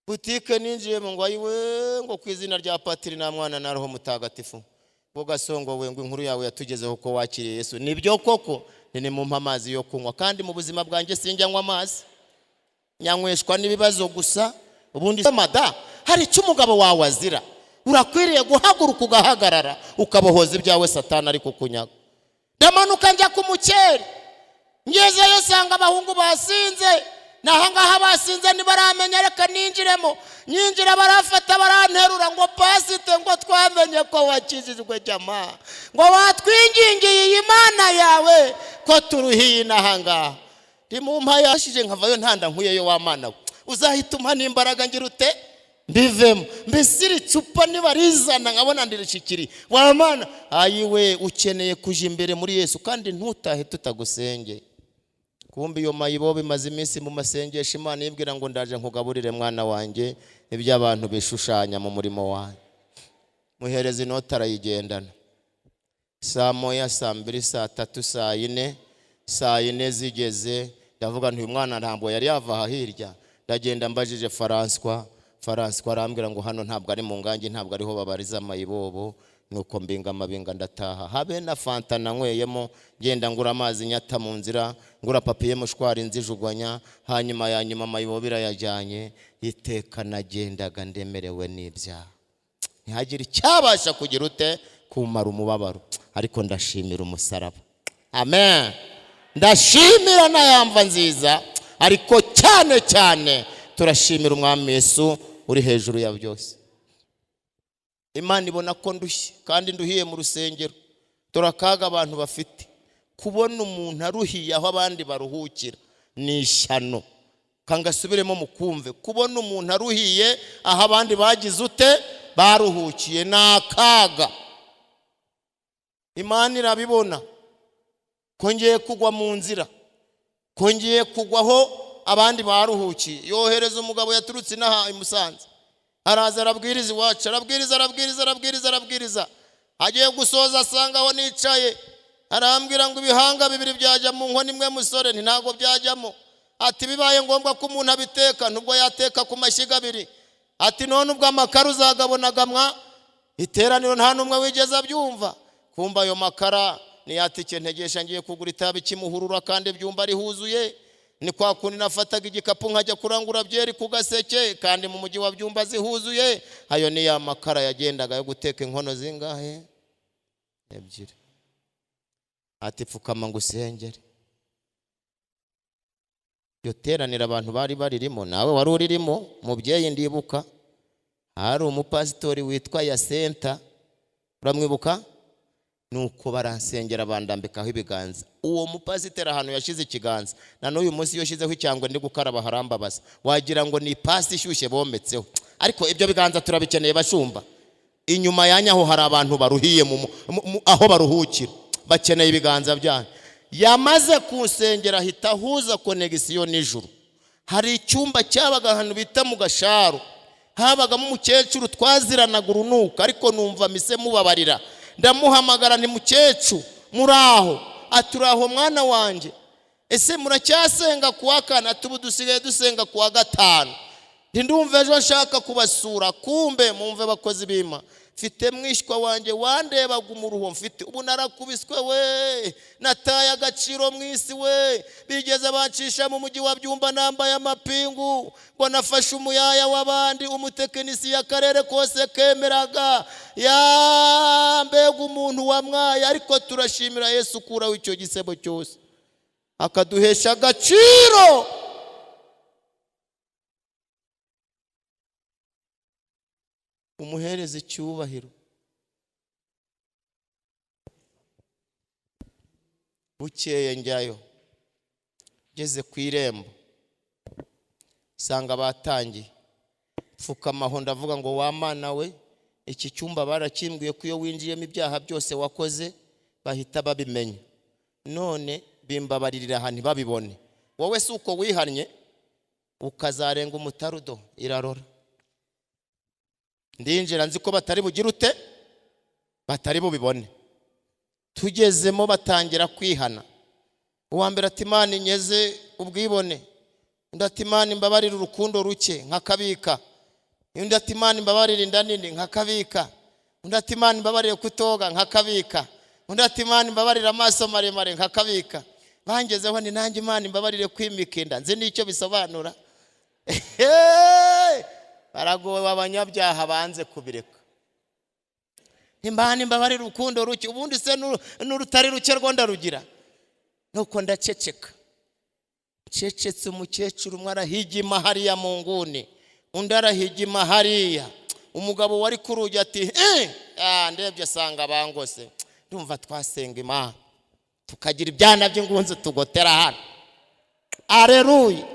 butike ninjiyemo ngo: "Ayiwe," ngo, "ku izina rya Patiri na Mwana na Roho Mutagatifu," ngo, "Gasongo we," ngo, "inkuru yawe yatugezeho ko wakiriye Yesu. Nibyo koko?" Ni mumpe amazi yo kunywa. Kandi mu buzima bwanjye sinjya nywa amazi, nyanyweshwa n'ibibazo gusa. Ubundi mada, hari icyo umugabo wawe azira. Urakwiriye guhaguruka, ugahagarara, ukabohoza ibyawe Satani ari kukunyaga. Ndamanuka njya ku mukeri, ngezeyo nsanga abahungu basinze. Nahangaha basinze, ntibaramenya. Reka ninjiremo. Nyinjira barafata, baranterura ngo: "Pasite," ngo, "twamenye ko wakijijwe jama," ngo, "watwingingiye iyi Mana yawe ko turuhiye inahangaha." Ndi mu mpa yashije, nkavayo ntanda nkuyeyo. Wa Mana we, uzahita umpa n'imbaraga ngira ute, mbivemo. Mbese iri cupa nibarizana nkabona ndirishikiri, wa Mana ayiwe! Ukeneye kuja imbere muri Yesu, kandi ntutahe tutagusengeye. Kumbe iyo mayibobo imaze iminsi mu masengesho, Imana ibwira ngo: "Ndaje nkugaburire mwana wanjye ibyo abantu bishushanya mu murimo wanjye." Muhereza inoti, arayigendana. Saa 1, saa 2, saa 3, saa 4, saa 4 zigeze ndavuga nti: "Uyu mwana ntabwo yari yava aha hirya." Ndagenda mbajije Faranswa, Faranswa arambwira ngo: "Hano ntabwo ari mu ngangi, ntabwo ariho babariza amayibobo." Nuko mbinga amabinga ndataha, habe na fanta nanyweyemo. Ngenda ngura amazi nyata mu nzira, ngura papier mouchoir nzijugwanya. Hanyuma ya nyuma amayibobo irayajyanye. Iteka nagendaga ndemerewe n'ibyaha, ntihagire icyabasha kugira ute, kumara umubabaro. Ariko ndashimira umusaraba, amen. Ndashimira n'ayamva nziza, ariko cyane cyane turashimira Umwami Yesu uri hejuru ya byose. Imana ibona ko ndushye kandi nduhiye mu rusengero. Dore akaga abantu bafite: kubona umuntu aruhiye aho abandi baruhukira ni ishyano. Kangasubiremo mukumve: kubona umuntu aruhiye aho abandi bagize ute, baruhukiye, ni akaga. Imana irabibona ko ngiye kugwa mu nzira, ko ngiye kugwa aho abandi baruhukiye. Yohereza umugabo yaturutse inaha i Musanze, araza arabwiriza iwacu, arabwiriza, arabwiriza, arabwiriza, arabwiriza. Agiye gusoza asanga aho nicaye. Arambwira ngo ibihanga bibiri byajya mu nkono imwe, musore? Nti ntabwo byajyamo. Ati bibaye ngombwa ko umuntu abiteka, nubwo yateka ku mashyiga abiri. Ati none ubwo amakara uzagabonaga mwa iteraniro? Nta n'umwe wigeze abyumva. Kumva ayo makara niyatike ntegesha ngiye kugura itabi Kimuhurura, kandi ibyumba ari huzuye. Ni kwa kundi nafataga igikapu nkajya kurangura byeri ku Gaseke, kandi mu mujyi wa Byumba zihuzuye. Ayo ni ya makara yagendaga yo guteka inkono zingahe? Ebyiri. Ati pfukama ngo usengere. Iryo teraniro abantu bari baririmo, nawe wari uririmo mubyeyi. Ndibuka hari umupasitori witwa Yasenta, uramwibuka? Nuko baransengera, bandambikaho ibiganza. Uwo mupasiteri ahantu yashyize ikiganza, na n'uyu munsi iyo ushyizeho icyangwe ndi gukaraba harambabaza, wagira ngo ni ipasi ishyushye bometseho. Ariko ibyo biganza turabikeneye, bashumba. Inyuma ya nyaho hari abantu baruhiye aho baruhukira, bakeneye ibiganza byanyu. Yamaze kunsengera ahita ahuza connexion n'ijuru. Hari icyumba cyabaga ahantu bita mu Gasharu, habagamo umukecuru twaziranaga urunuka, ariko numva mise mubabarira. Ndamuhamagara nti mukecuru, muraho? Ati uraho mwana wanjye, ese muracyasenga kuwa kane? Ati ubu dusigaye dusenga kuwa gatanu. Ndumva ejo nshaka kubasura. Kumbe mumve bakozi b'Imana, mfite mwishywa wanjye wandebaga umuruho mfite ubu. Narakubiswe we, nataye agaciro mu isi we, bigeze bancisha mu mujyi wa Byumba nambaye amapingu ngo nafashe umuyaya w'abandi, umutekinisiye akarere kose kemeraga. Ya mbega umuntu wamwaye! Ariko turashimira Yesu ukuraho icyo gisebo cyose akaduhesha agaciro. Umuhereza icyubahiro. Bukeye njyayo, ngeze ku irembo nsanga batangiye. Pfukamaho ndavuga ngo wa Mana we, iki cyumba barakimbwiye ko iyo winjiyemo ibyaha byose wakoze bahita babimenya, none bimbabaririra aha ntibabibone. Wowe si uko wihannye ukazarenga umutarudo irarora. Ndinjira nzi ko batari bugire ute, batari bubibone. Tugezemo batangira kwihana. Uwa mbere ati Imana inyeze ubwibone. Undi ati Imana imbabarire urukundo ruke nkakabika. Undi ati Imana imbabarire inda nini nkakabika. Undi ati Imana imbabarire kutoga nkakabika. Undi ati Imana imbabarire amaso maremare nkakabika. Bangezeho ni nanjye Imana imbabarire kwimika inda, nzi n'icyo bisobanura. Baragowe abanyabyaha banze kubireka. Imana imbabarire urukundo ruke, ubundi se n'urutari ruke rwo ndarugira. Nuko ndaceceka, ncecetse. Umukecuru umwe arahigima hariya mu nguni, undi arahigima hariya. Umugabo wari ku rugi ati ndebye asanga bangose. Ndumva twasenga Imana tukagira ibyana by'ingunzu tugotera hano. Areruya!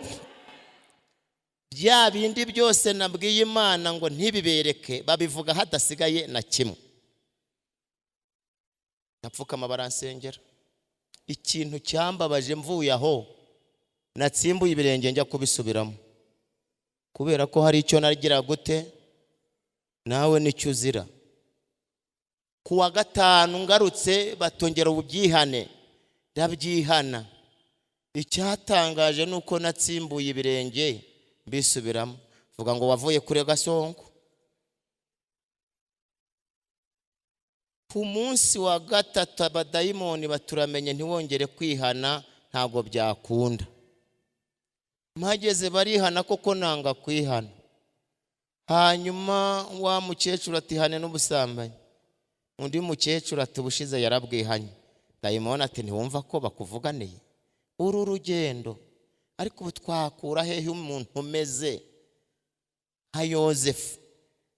Bya bindi byose nabwiye Imana ngo ntibibereke, babivuga hadasigaye na kimwe. Ndapfukama baransengera. Ikintu cyambabaje, mvuye aho natsimbuye ibirenge njya kubisubiramo, kubera ko hari icyo nagira gute, nawe nicyo uzira. Ku wa gatanu ngarutse batongera ububyihane, ndabyihana. Icyatangaje ni uko natsimbuye ibirenge mbisubiramo, vuga ngo wavuye kure gasongo. Ku munsi wa gatatu abadayimoni baturamenye, ntiwongere kwihana ntabwo byakunda. Mpageze barihana koko, nanga kwihana. Hanyuma wa mukecuru ati hane n'ubusambanyi. Undi mukecuru ati ubushize yarabwihanye. Dayimoni ati ntiwumva ko bakuvuganiye uru rugendo? Ariko ubu twakura hehe umuntu umeze nka Yozefu,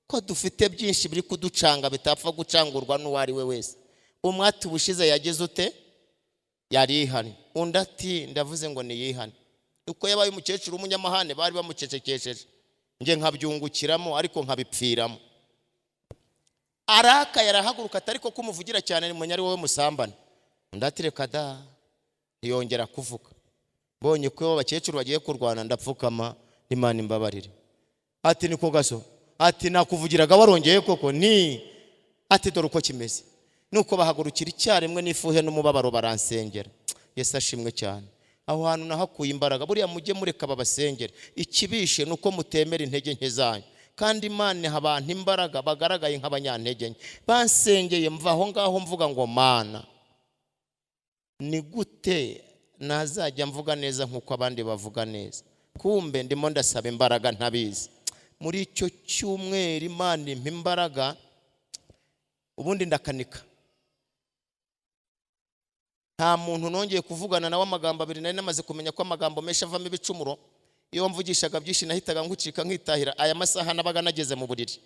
ko dufite byinshi biri kuducanga bitapfa gucangurwa n'uwo ari we wese? Umwe ati ubushize yagize ute, yarihanye. Undi ati ndavuze ngo niyihane. Uko yabaye umukecuru w'umunyamahane bari bamucecekesheje, njye nkabyungukiramo ariko nkabipfiramo. Arakaye arahaguruka ati ariko kumuvugira cyane ni munyari wowe musambane. Undi ati reka da, ntiyongera kuvuga. Mbonye ko abakecuru bagiye kurwana, ndapfukama, Imana imbabarire. Ati niko gaso, ati nakuvugiraga warongeye koko? Ni ati dore uko kimeze, Nuko bahagurukira icyarimwe n'ifuhe n'umubabaro, baransengera. Yesu ashimwe cyane. Aho hantu nahakuye imbaraga. Buriya mujye mureka babasengere. Ikibishe ni uko mutemera intege nke zanyu, kandi Imana iha abantu imbaraga bagaragaye nk'abanyantege nke. Bansengeye, mva aho ngaho mvuga ngo: "Mana, ni gute nazajya mvuga neza nk'uko abandi bavuga neza?" Kumbe ndimo ndasaba imbaraga ntabizi. Muri icyo cyumweru Imana impa imbaraga. Ubundi ndakanika, nta muntu nongeye kuvugana nawe amagambo abiri. Nari namaze kumenya ko amagambo menshi avamo ibicumuro. Iyo mvugishaga byinshi nahitaga ngucika nkitahira. Aya masaha nabaga nageze mu buriri.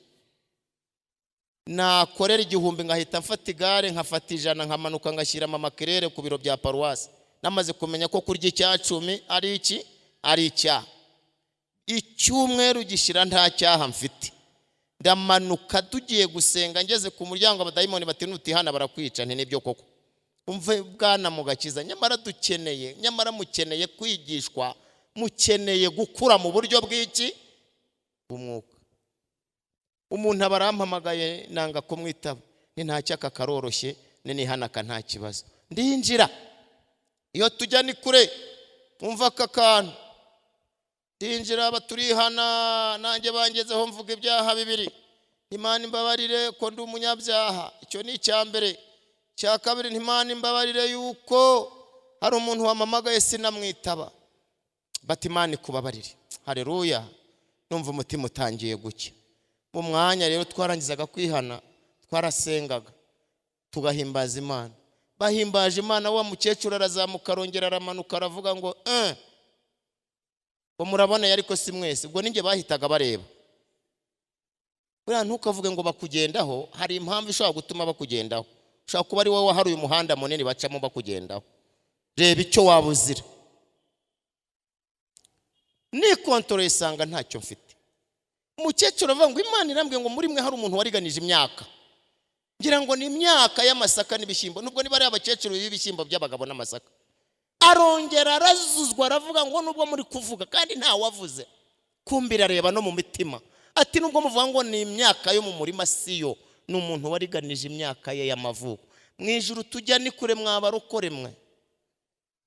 Nakorera 1000 ngahita mfata igare, nkafata 100, nkamanuka ngashyira mama Kirere ku biro bya paruwasi. Namaze kumenya ko kurya 1/10 ari iki? Ari icyaha. Icyumweru gishyira nta cyaha mfite. Ndamanuka tugiye gusenga, ngeze ku muryango abadayimoni bati: "Nutihana barakwica." Nti: "Nibyo koko." Umve bwana mu gakiza, nyamara dukeneye, nyamara mukeneye kwigishwa, mukeneye gukura mu buryo bw'iki? Bw'umwuka. Umuntu aba arampamagaye, nanga kumwitaba. Ni nta cyaka, karoroshye, ninihanaka nta kibazo. Ndinjira, iyo tujya ni kure. Umva aka kantu, ndinjira, baturihana, nanjye bangezeho mvuga ibyaha bibiri: "Imana imbabarire ko ndi umunyabyaha." Icyo ni icya mbere. Icya kabiri: "Imana imbabarire yuko hari umuntu wampamagaye sinamwitaba." Bati: "Imana ikubabarire." Hareruya! Numva umutima utangiye gucya. Mu mwanya rero twarangizaga kwihana, twarasengaga, tugahimbaza Imana. Bahimbaje Imana, wa mukecuru arazamuka, arongera aramanuka, aravuga ngo: "Eh, ngo muraboneye, ariko si mwese." Ubwo ninjye bahitaga bareba. Buriya ntukavuge ngo bakugendaho, hari impamvu ishobora gutuma bakugendaho. Ushobora kuba ari wowe waharuye umuhanda munini bacamo bakugendaho. Reba icyo waba uzira. Nikontorora, isanga ntacyo mfite. Umukecuru avuga ngo: "Imana irambwiye ngo muri mwe hari umuntu wariganije imyaka." Ngira ngo ni imyaka y'amasaka n'ibishyimbo, nubwo niba ari abakecuru b'ibishyimbo by'abagabo n'amasaka. Arongera arazuzwa, aravuga ngo: "Nubwo muri kuvuga kandi ntawavuze." Kumbi irareba no mu mitima. Ati: "Nubwo muvuga ngo ni imyaka yo mu murima, siyo, ni umuntu wariganije imyaka ye y'amavuko." Mu ijuru tujya ni kure, mwabarokore mwe,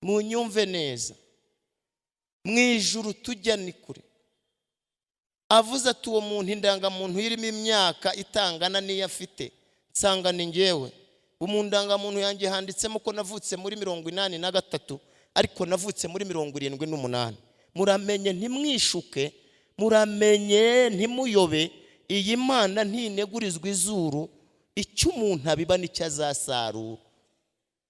munyumve neza. Mu ijuru tujya ni kure. Avuze ati: "Uwo muntu indangamuntu irimo imyaka itangana n'iyo afite." Nsanga ni ngewe. Mu ndangamuntu yanjye handitsemo ko navutse muri 83, ariko navutse muri 78. Muramenye ntimwishuke, muramenye ntimuyobe. Iyi Mana ntinegurizwa izuru. Icyo umuntu abiba nicyo azasarura.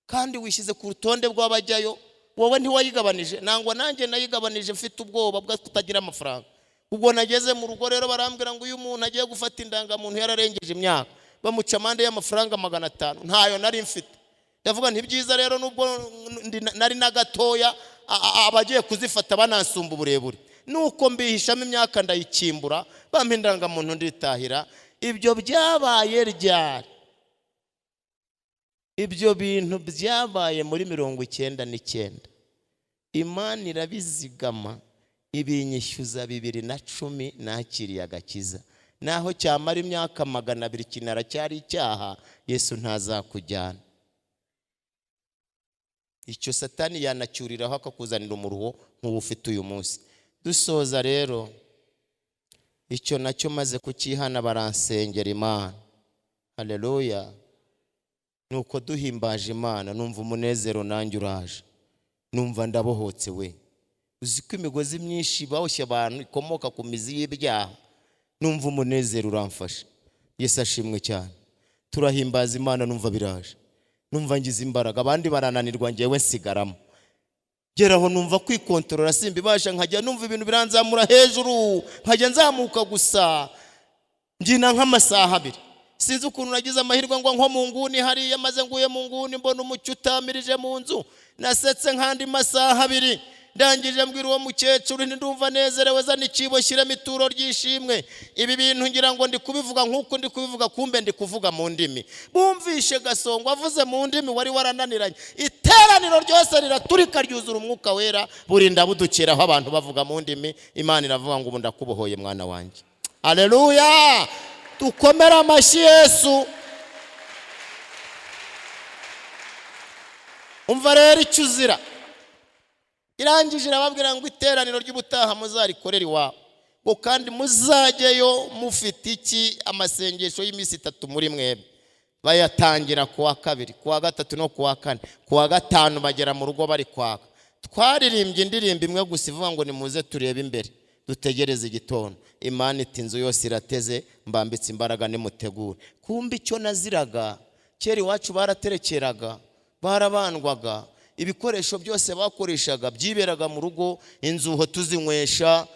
Kandi wishyize ku rutonde rw'abajyayo, wowe ntiwayigabanije. Nangwa nanjye nayigabanije mfite ubwoba bwo kutagira amafaranga. Ubwo nageze mu rugo rero, barambwira ngo iyo umuntu agiye gufata indangamuntu yararengeje imyaka, bamuca amande y'amafaranga 500. Ntayo nari mfite. Ndavuga nti: "Byiza rero, nubwo nari na gatoya, abagiye kuzifata banansumba uburebure." Nuko mbihishamo imyaka, ndayikimbura, bampa indangamuntu, nditahira. Ibyo byabaye ryari? Ibyo bintu byabaye muri 99. Imana irabizigama, ibinyishyuza 2010 nakiriye agakiza. Naho cyamara imyaka 200 kinara cyari icyaha, Yesu ntazakujyana. Icyo Satani yanacyuriraho akakuzanira umuruho nk'uwo ufite uyu munsi. Dusoza rero, icyo nacyo maze kucyihana, baransengera Imana. Haleluya! Nuko duhimbaje Imana, numva umunezero nanjye uraje, numva ndabohotse we. Uzi ko imigozi myinshi boshye abantu ikomoka ku mizi y'ibyaha? Numva umunezero uramfasha. Yesu ashimwe cyane. Turahimbaza Imana, numva biraje, numva ngize imbaraga. Abandi barananirwa, ngewe nsigaramo. Geraho numva kwikontorora simbibasha, nkajya numva ibintu biranzamura hejuru, nkajya nzamuka gusa, mbyina nk'amasaha abiri. Sinzi ukuntu nagize amahirwe ngo nko mu nguni hariya, maze nguye mu nguni mbona umucyo utamirije mu nzu. Nasetse nk'andi masaha abiri. Ndangije mbwira uwo mukecuru nti: "Ndumva nezerewe, zana ikibo shyiramo ituro ry'ishimwe." Ibi bintu ngira ngo ndi kubivuga nk'uko ndi kubivuga, kumbe ndi kuvuga mu ndimi. Bumvishe Gasongo avuze mu ndimi wari warananiranye, iteraniro ryose riraturika, ryuzura Umwuka Wera, burinda budukeraho abantu bavuga mu ndimi. Imana iravuga ngo: "Ubu ndakubohoye, mwana wanjye." Aleluya! Dukomere amashyi Yesu. Umva rero icyo uzira. Irangije irababwira ngo iteraniro ry'ubutaha muzarikorere iwabo, ngo kandi muzajyeyo mufite iki? Amasengesho y'iminsi 3 muri mwebwe. Bayatangira kuwa 2, kuwa 3 no kuwa 4. Kuwa 5 bagera mu rugo bari kwaka. Twaririmbye indirimbo imwe gusa ivuga ngo nimuze turebe imbere dutegereze igitondo. Imana iti inzu yose irateze, mbambitse imbaraga nimutegure. Kumbe icyo naziraga, kera iwacu baraterekeraga, barabandwaga, ibikoresho byose bakoreshaga byiberaga mu rugo, inzuho tuzinywesha,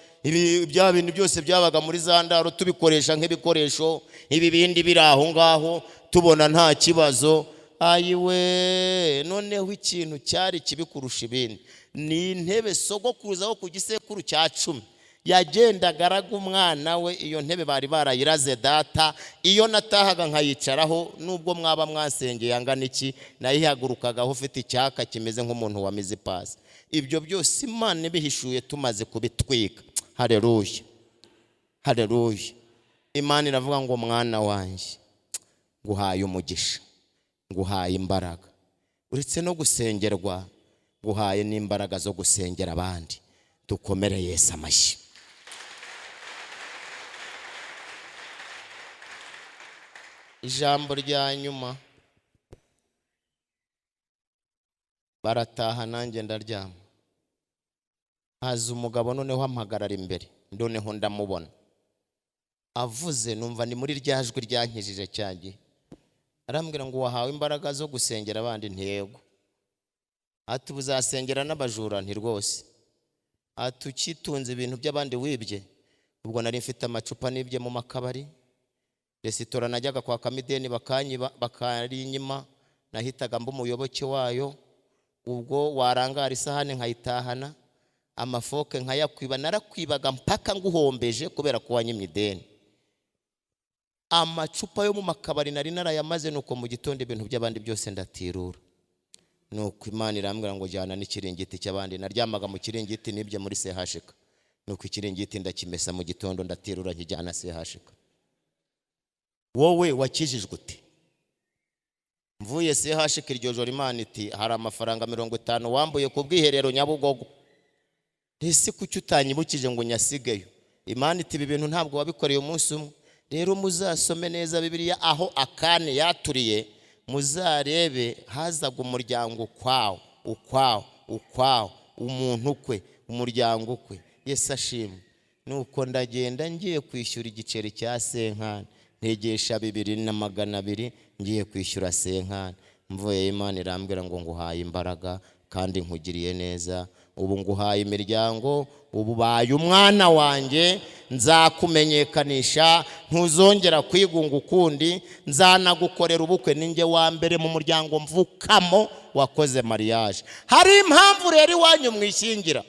bya bintu byose byabaga muri za ndaro tubikoresha nk'ibikoresho, ibi bindi biri aho ngaho tubona nta kibazo. Ayiwe, noneho ikintu cyari kibi kurusha ibindi ni intebe sogokuruza wo ku gisekuru cya 10 yagendaga araga umwana we. Iyo ntebe bari barayiraze data, iyo natahaga nkayicaraho, nubwo mwaba mwasengeye angana iki, nayihagurukagaho ufite icyaka kimeze nk'umuntu wamize ipasi. Ibyo byose Imana ibihishuye tumaze kubitwika. Haleluya, haleluya. Imana iravuga ngo mwana wanjye nguhaye umugisha, nguhaye imbaraga, uretse no gusengerwa nguhaye n'imbaraga zo gusengera abandi. Dukomere Yesu amashyi. Ijambo rya nyuma, barataha nanjye ndaryama. Haza umugabo noneho ampagarara imbere, noneho ndamubona avuze, numva ni muri rya jwi ryankijije cya gihe. Arambwira ngo wahawe imbaraga zo gusengera abandi? Ntiyego. Ati uzasengera n'abajura? Nti rwose. Ati ukitunze ibintu by'abandi wibye? Ubwo nari mfite amacupa nibye mu makabari, resitora najyaga kwakamo ideni bakanyiba, bakarinyima, nahitaga mba umuyoboke wayo. Ubwo warangara isahani nkayitahana, amafoke nkayakwiba, narakwibaga mpaka nguhombeje kubera ko wanyimye ideni. Amacupa yo mu makabari nari narayamaze. Nuko mu gitondo ibintu by'abandi byose ndatirura. Nuko Imana irambwira ngo jyana n'ikiringiti cy'abandi. Naryamaga mu kiringiti nibye muri sehashika. Nuko ikiringiti ndakimesa mu gitondo ndatirura nkijyana sehashika. Wowe wakijijwe ute? Mvuye sehashika iryo joro Imana iti hari amafaranga 50 wambuye ku bwiherero Nyabugogo, ese kuki utanyibukije ngo nyasigeyo? Imana iti ibi bintu ntabwo wabikoreye umunsi umwe. Rero muzasome neza Bibiliya aho Akani yaturiye, muzarebe hazaga umuryango ukwawo, ukwawo, ukwawo, umuntu ukwe, umuryango ukwe. Yesu ashimwe. Nuko ndagenda ngiye kwishyura igiceri cya senkani, ntegesha 2,200 ngiye kwishyura senkani. Mvuye Imana irambwira ngo nguhaye imbaraga kandi nkugiriye neza, ubu nguhaye imiryango, ubu baye umwana wanjye, nzakumenyekanisha, ntuzongera kwigunga ukundi, nzanagukorera ubukwe, ninjye wa mbere mu muryango mvukamo wakoze mariage. Hari impamvu rero iwanyu mwishingira.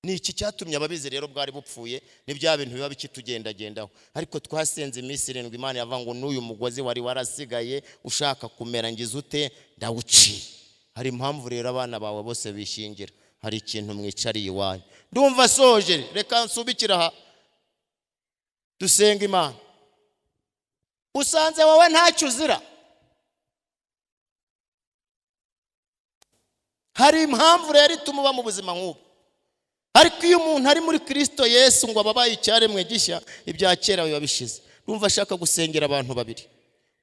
Ni iki cyatumye ababizi rero bwari bupfuye? Ni bya bintu biba bikitugendagendaho. Ariko twasenze iminsi 7, Imana yavuga ngo n'uyu mugozi wari warasigaye ushaka kumera ngize ute, ndawuciye. Hari impamvu rero abana bawe bose bishingira, hari ikintu mwicariye iwanyu. Ndumva soje, reka nsubikira aha dusenga Imana. Usanze wowe ntacyo uzira, hari impamvu rero ituma uba mu buzima nk'ubu. Ariko iyo umuntu ari muri Kristo Yesu ngo ababaye icyaremwe gishya, ibya kera biba bishize. Ndumva ashaka gusengera abantu babiri,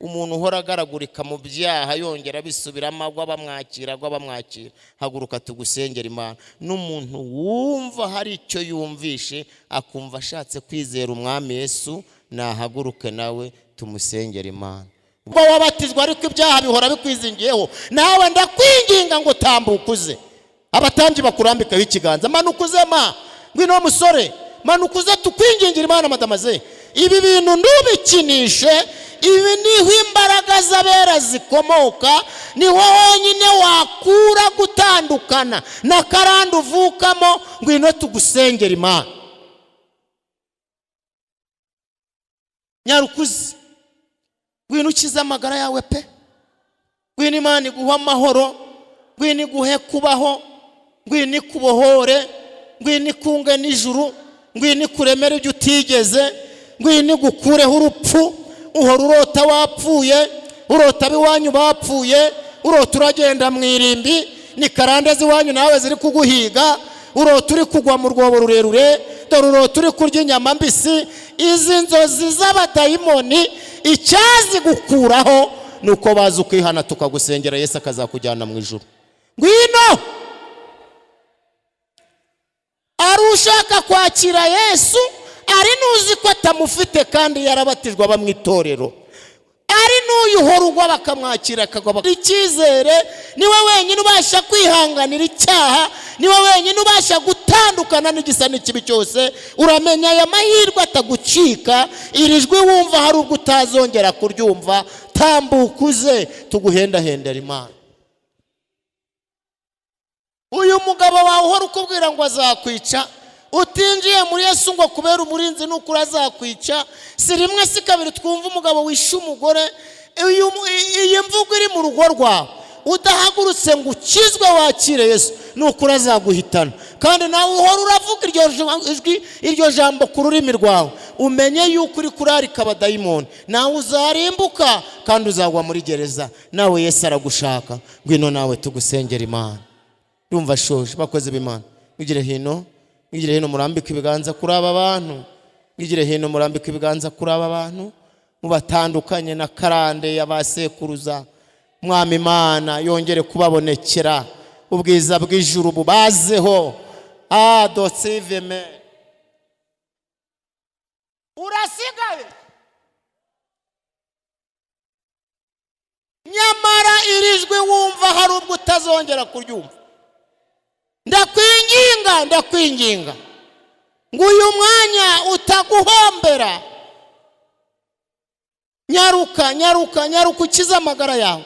umuntu uhora agaragurika mu byaha yongera abisubiramo, agwa bamwakira, agwa bamwakira, haguruka tugusengera Imana. N'umuntu wumva hari icyo yumvishe akumva ashatse kwizera Umwami Yesu, nahaguruke nawe tumusengera Imana. Ubwo wabatizwa ariko ibyaha bihora bikwizingiyeho, nawe ndakwinginga ngo tambuka uze. Abatambyi bakurambikaho ikiganza, manuka uze ma, ngwino musore, manuka uze tukwingingira Imana. Madamaze, ibi bintu ntubikinishe, ibi niho imbaraga z'abera zikomoka, niho honyine wakura gutandukana na karande uvukamo. Ngwino tugusengera Imana. Nyarukuzi, ngwino ukize amagara yawe pe, ngwino Imana iguhe amahoro, ngwino iguhe kubaho, ngwino ikubohore, ngwino ikunge n'ijuru, ngwino ikuremere ibyo utigeze, ngwino igukureho urupfu uhora urota wapfuye, urota ab'iwanyu bapfuye. Urota uragenda mu irimbi, ni karande z'iwanyu nawe ziri kuguhiga. Urota uri kugwa mu rwobo rurerure, dore urota uri kurya inyama mbisi. Izi nzozi z'abadayimoni icyazigukuraho ni uko baza ukihana, tukagusengera, Yesu akazakujyana mu ijuru. Ngwino, ari ushaka kwakira Yesu, ari n'uzi ko atamufite kandi yarabatijwe aba mu itorero, ari n'uyu uhora ugwa bakamwakira akagwa. Icyizere, niwe wenyine ubasha kwihanganira icyaha, niwe wenyine ubasha gutandukana n'igisa n'ikibi cyose. Uramenya aya mahirwe atagucika. Iri jwi wumva hari ubwo utazongera kuryumva. Tambuka uze tuguhendahendera Imana. Uyu mugabo wawe uhora ukubwira ngo azakwica utinjiye muri Yesu, ngo kubera umurinzi n'ukuri azakwica. Si rimwe si kabiri twumva umugabo wishe umugore. Iyi mvugo iri mu rugo rwawe, udahagurutse ngo ukizwe wakire Yesu, ni ukuri azaguhitana. Kandi nawe uhora uravuga iryo jwi, iryo jambo ku rurimi rwawe, umenye yuko uri kurarika abadayimoni. Nawe uzarimbuka kandi uzagwa muri gereza. Nawe Yesu aragushaka, ngwino nawe tugusengera Imana. Ndumva shoje. Bakozi b'Imana, mwigire hino, mwigire hino, murambike ibiganza kuri aba bantu. Mwigire hino, murambike ibiganza kuri aba bantu, mubatandukanye na karande ya ba sekuruza. Mwami Imana yongere kubabonekera, ubwiza bw'ijuru bubazeho. Adosiveme urasigaye. Nyamara iri jwi wumva hari ubwo utazongera kuryumva. Ndakwinginga, ndakwinginga ngo uyu mwanya utaguhombera. Nyaruka, nyaruka, nyaruka, ukize amagara yawe.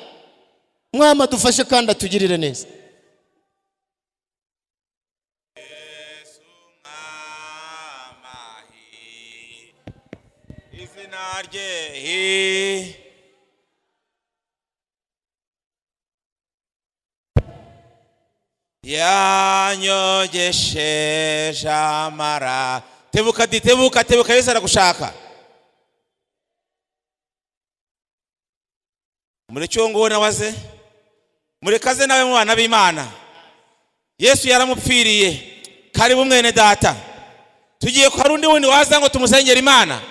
Mwama dufashe kandi atugirire neza. Izina rye yanyogesheje amara. Tebuka di, tebuka, tebuka, Yesu aragushaka. Mureke uwo nguwo nawe aze, mureke aze nawe mu bana b'Imana. Yesu yaramupfiriye. Karibu mwene data. Tugiye ko hari undi wundi waza ngo tumusengere Imana,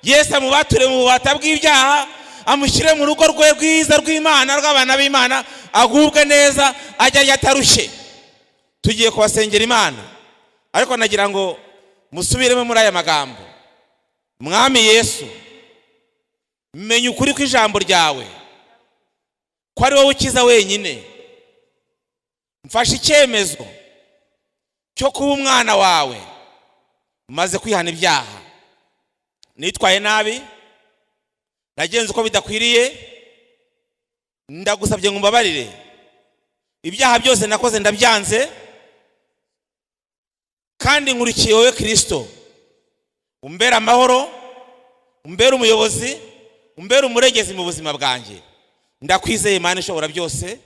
Yesu amubature mu bubata bw'ibyaha, amushyire mu rugo rwe rwiza rw'Imana, rw'abana b'Imana, agubwe neza, ajya arya atarushye. Tugiye kubasengera Imana, ariko nagira ngo musubiremo muri aya magambo. Mwami Yesu, menya ukuri kw'ijambo ryawe, ko ari wowe ukiza wenyine. Mfashe icyemezo cyo kuba umwana wawe, maze kwihana ibyaha. Nitwaye nabi, nagenze uko bidakwiriye, ndagusabye ngo umbabarire. Ibyaha byose nakoze ndabyanze, kandi nkurikiye wowe Kirisito. Umbere amahoro, umbere umuyobozi, umbere umuregezi mu buzima bwanjye. Ndakwizeye Imana ishobora byose,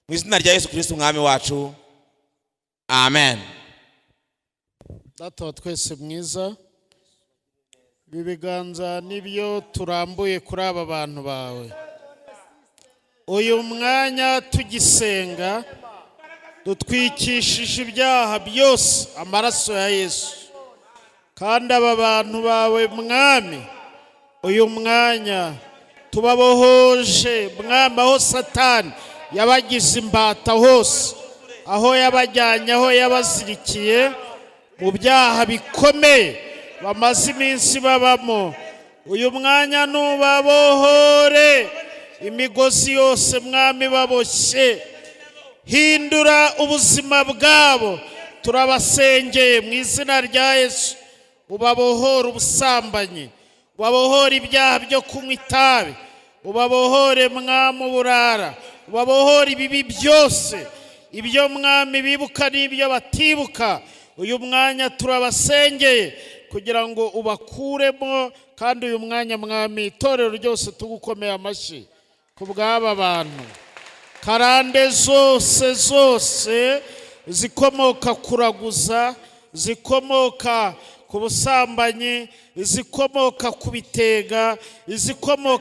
mu izina rya Yesu Kirisito umwami wacu, amen. Data wa twese mwiza, ibi biganza nibyo turambuye kuri aba bantu bawe. Uyu mwanya tugisenga, dutwikishije ibyaha byose amaraso ya Yesu. Kandi aba bantu bawe Mwami, uyu mwanya tubabohoje Mwami, aho Satani yabagize imbata hose, aho yabajyanye, aho yabazirikiye mu byaha bikomeye bamaze iminsi babamo. Uyu mwanya nubabohore imigozi yose Mwami baboshye, hindura ubuzima bwabo. Turabasengeye mu izina rya Yesu, ubabohore ubusambanyi, ubabohore ibyaha byo kunywa itabi, ubabohore Mwami uburara, ubabohore ibibi byose, ibyo Mwami bibuka n'ibyo batibuka. Uyu mwanya turabasengeye kugira ngo ubakuremo. Kandi uyu mwanya Mwami, itorero ryose tugukomeye amashyi ku bw'aba bantu. Karande zose zose zikomoka kuraguza, zikomoka ku busambanyi, izikomoka ku bitega, izikomoka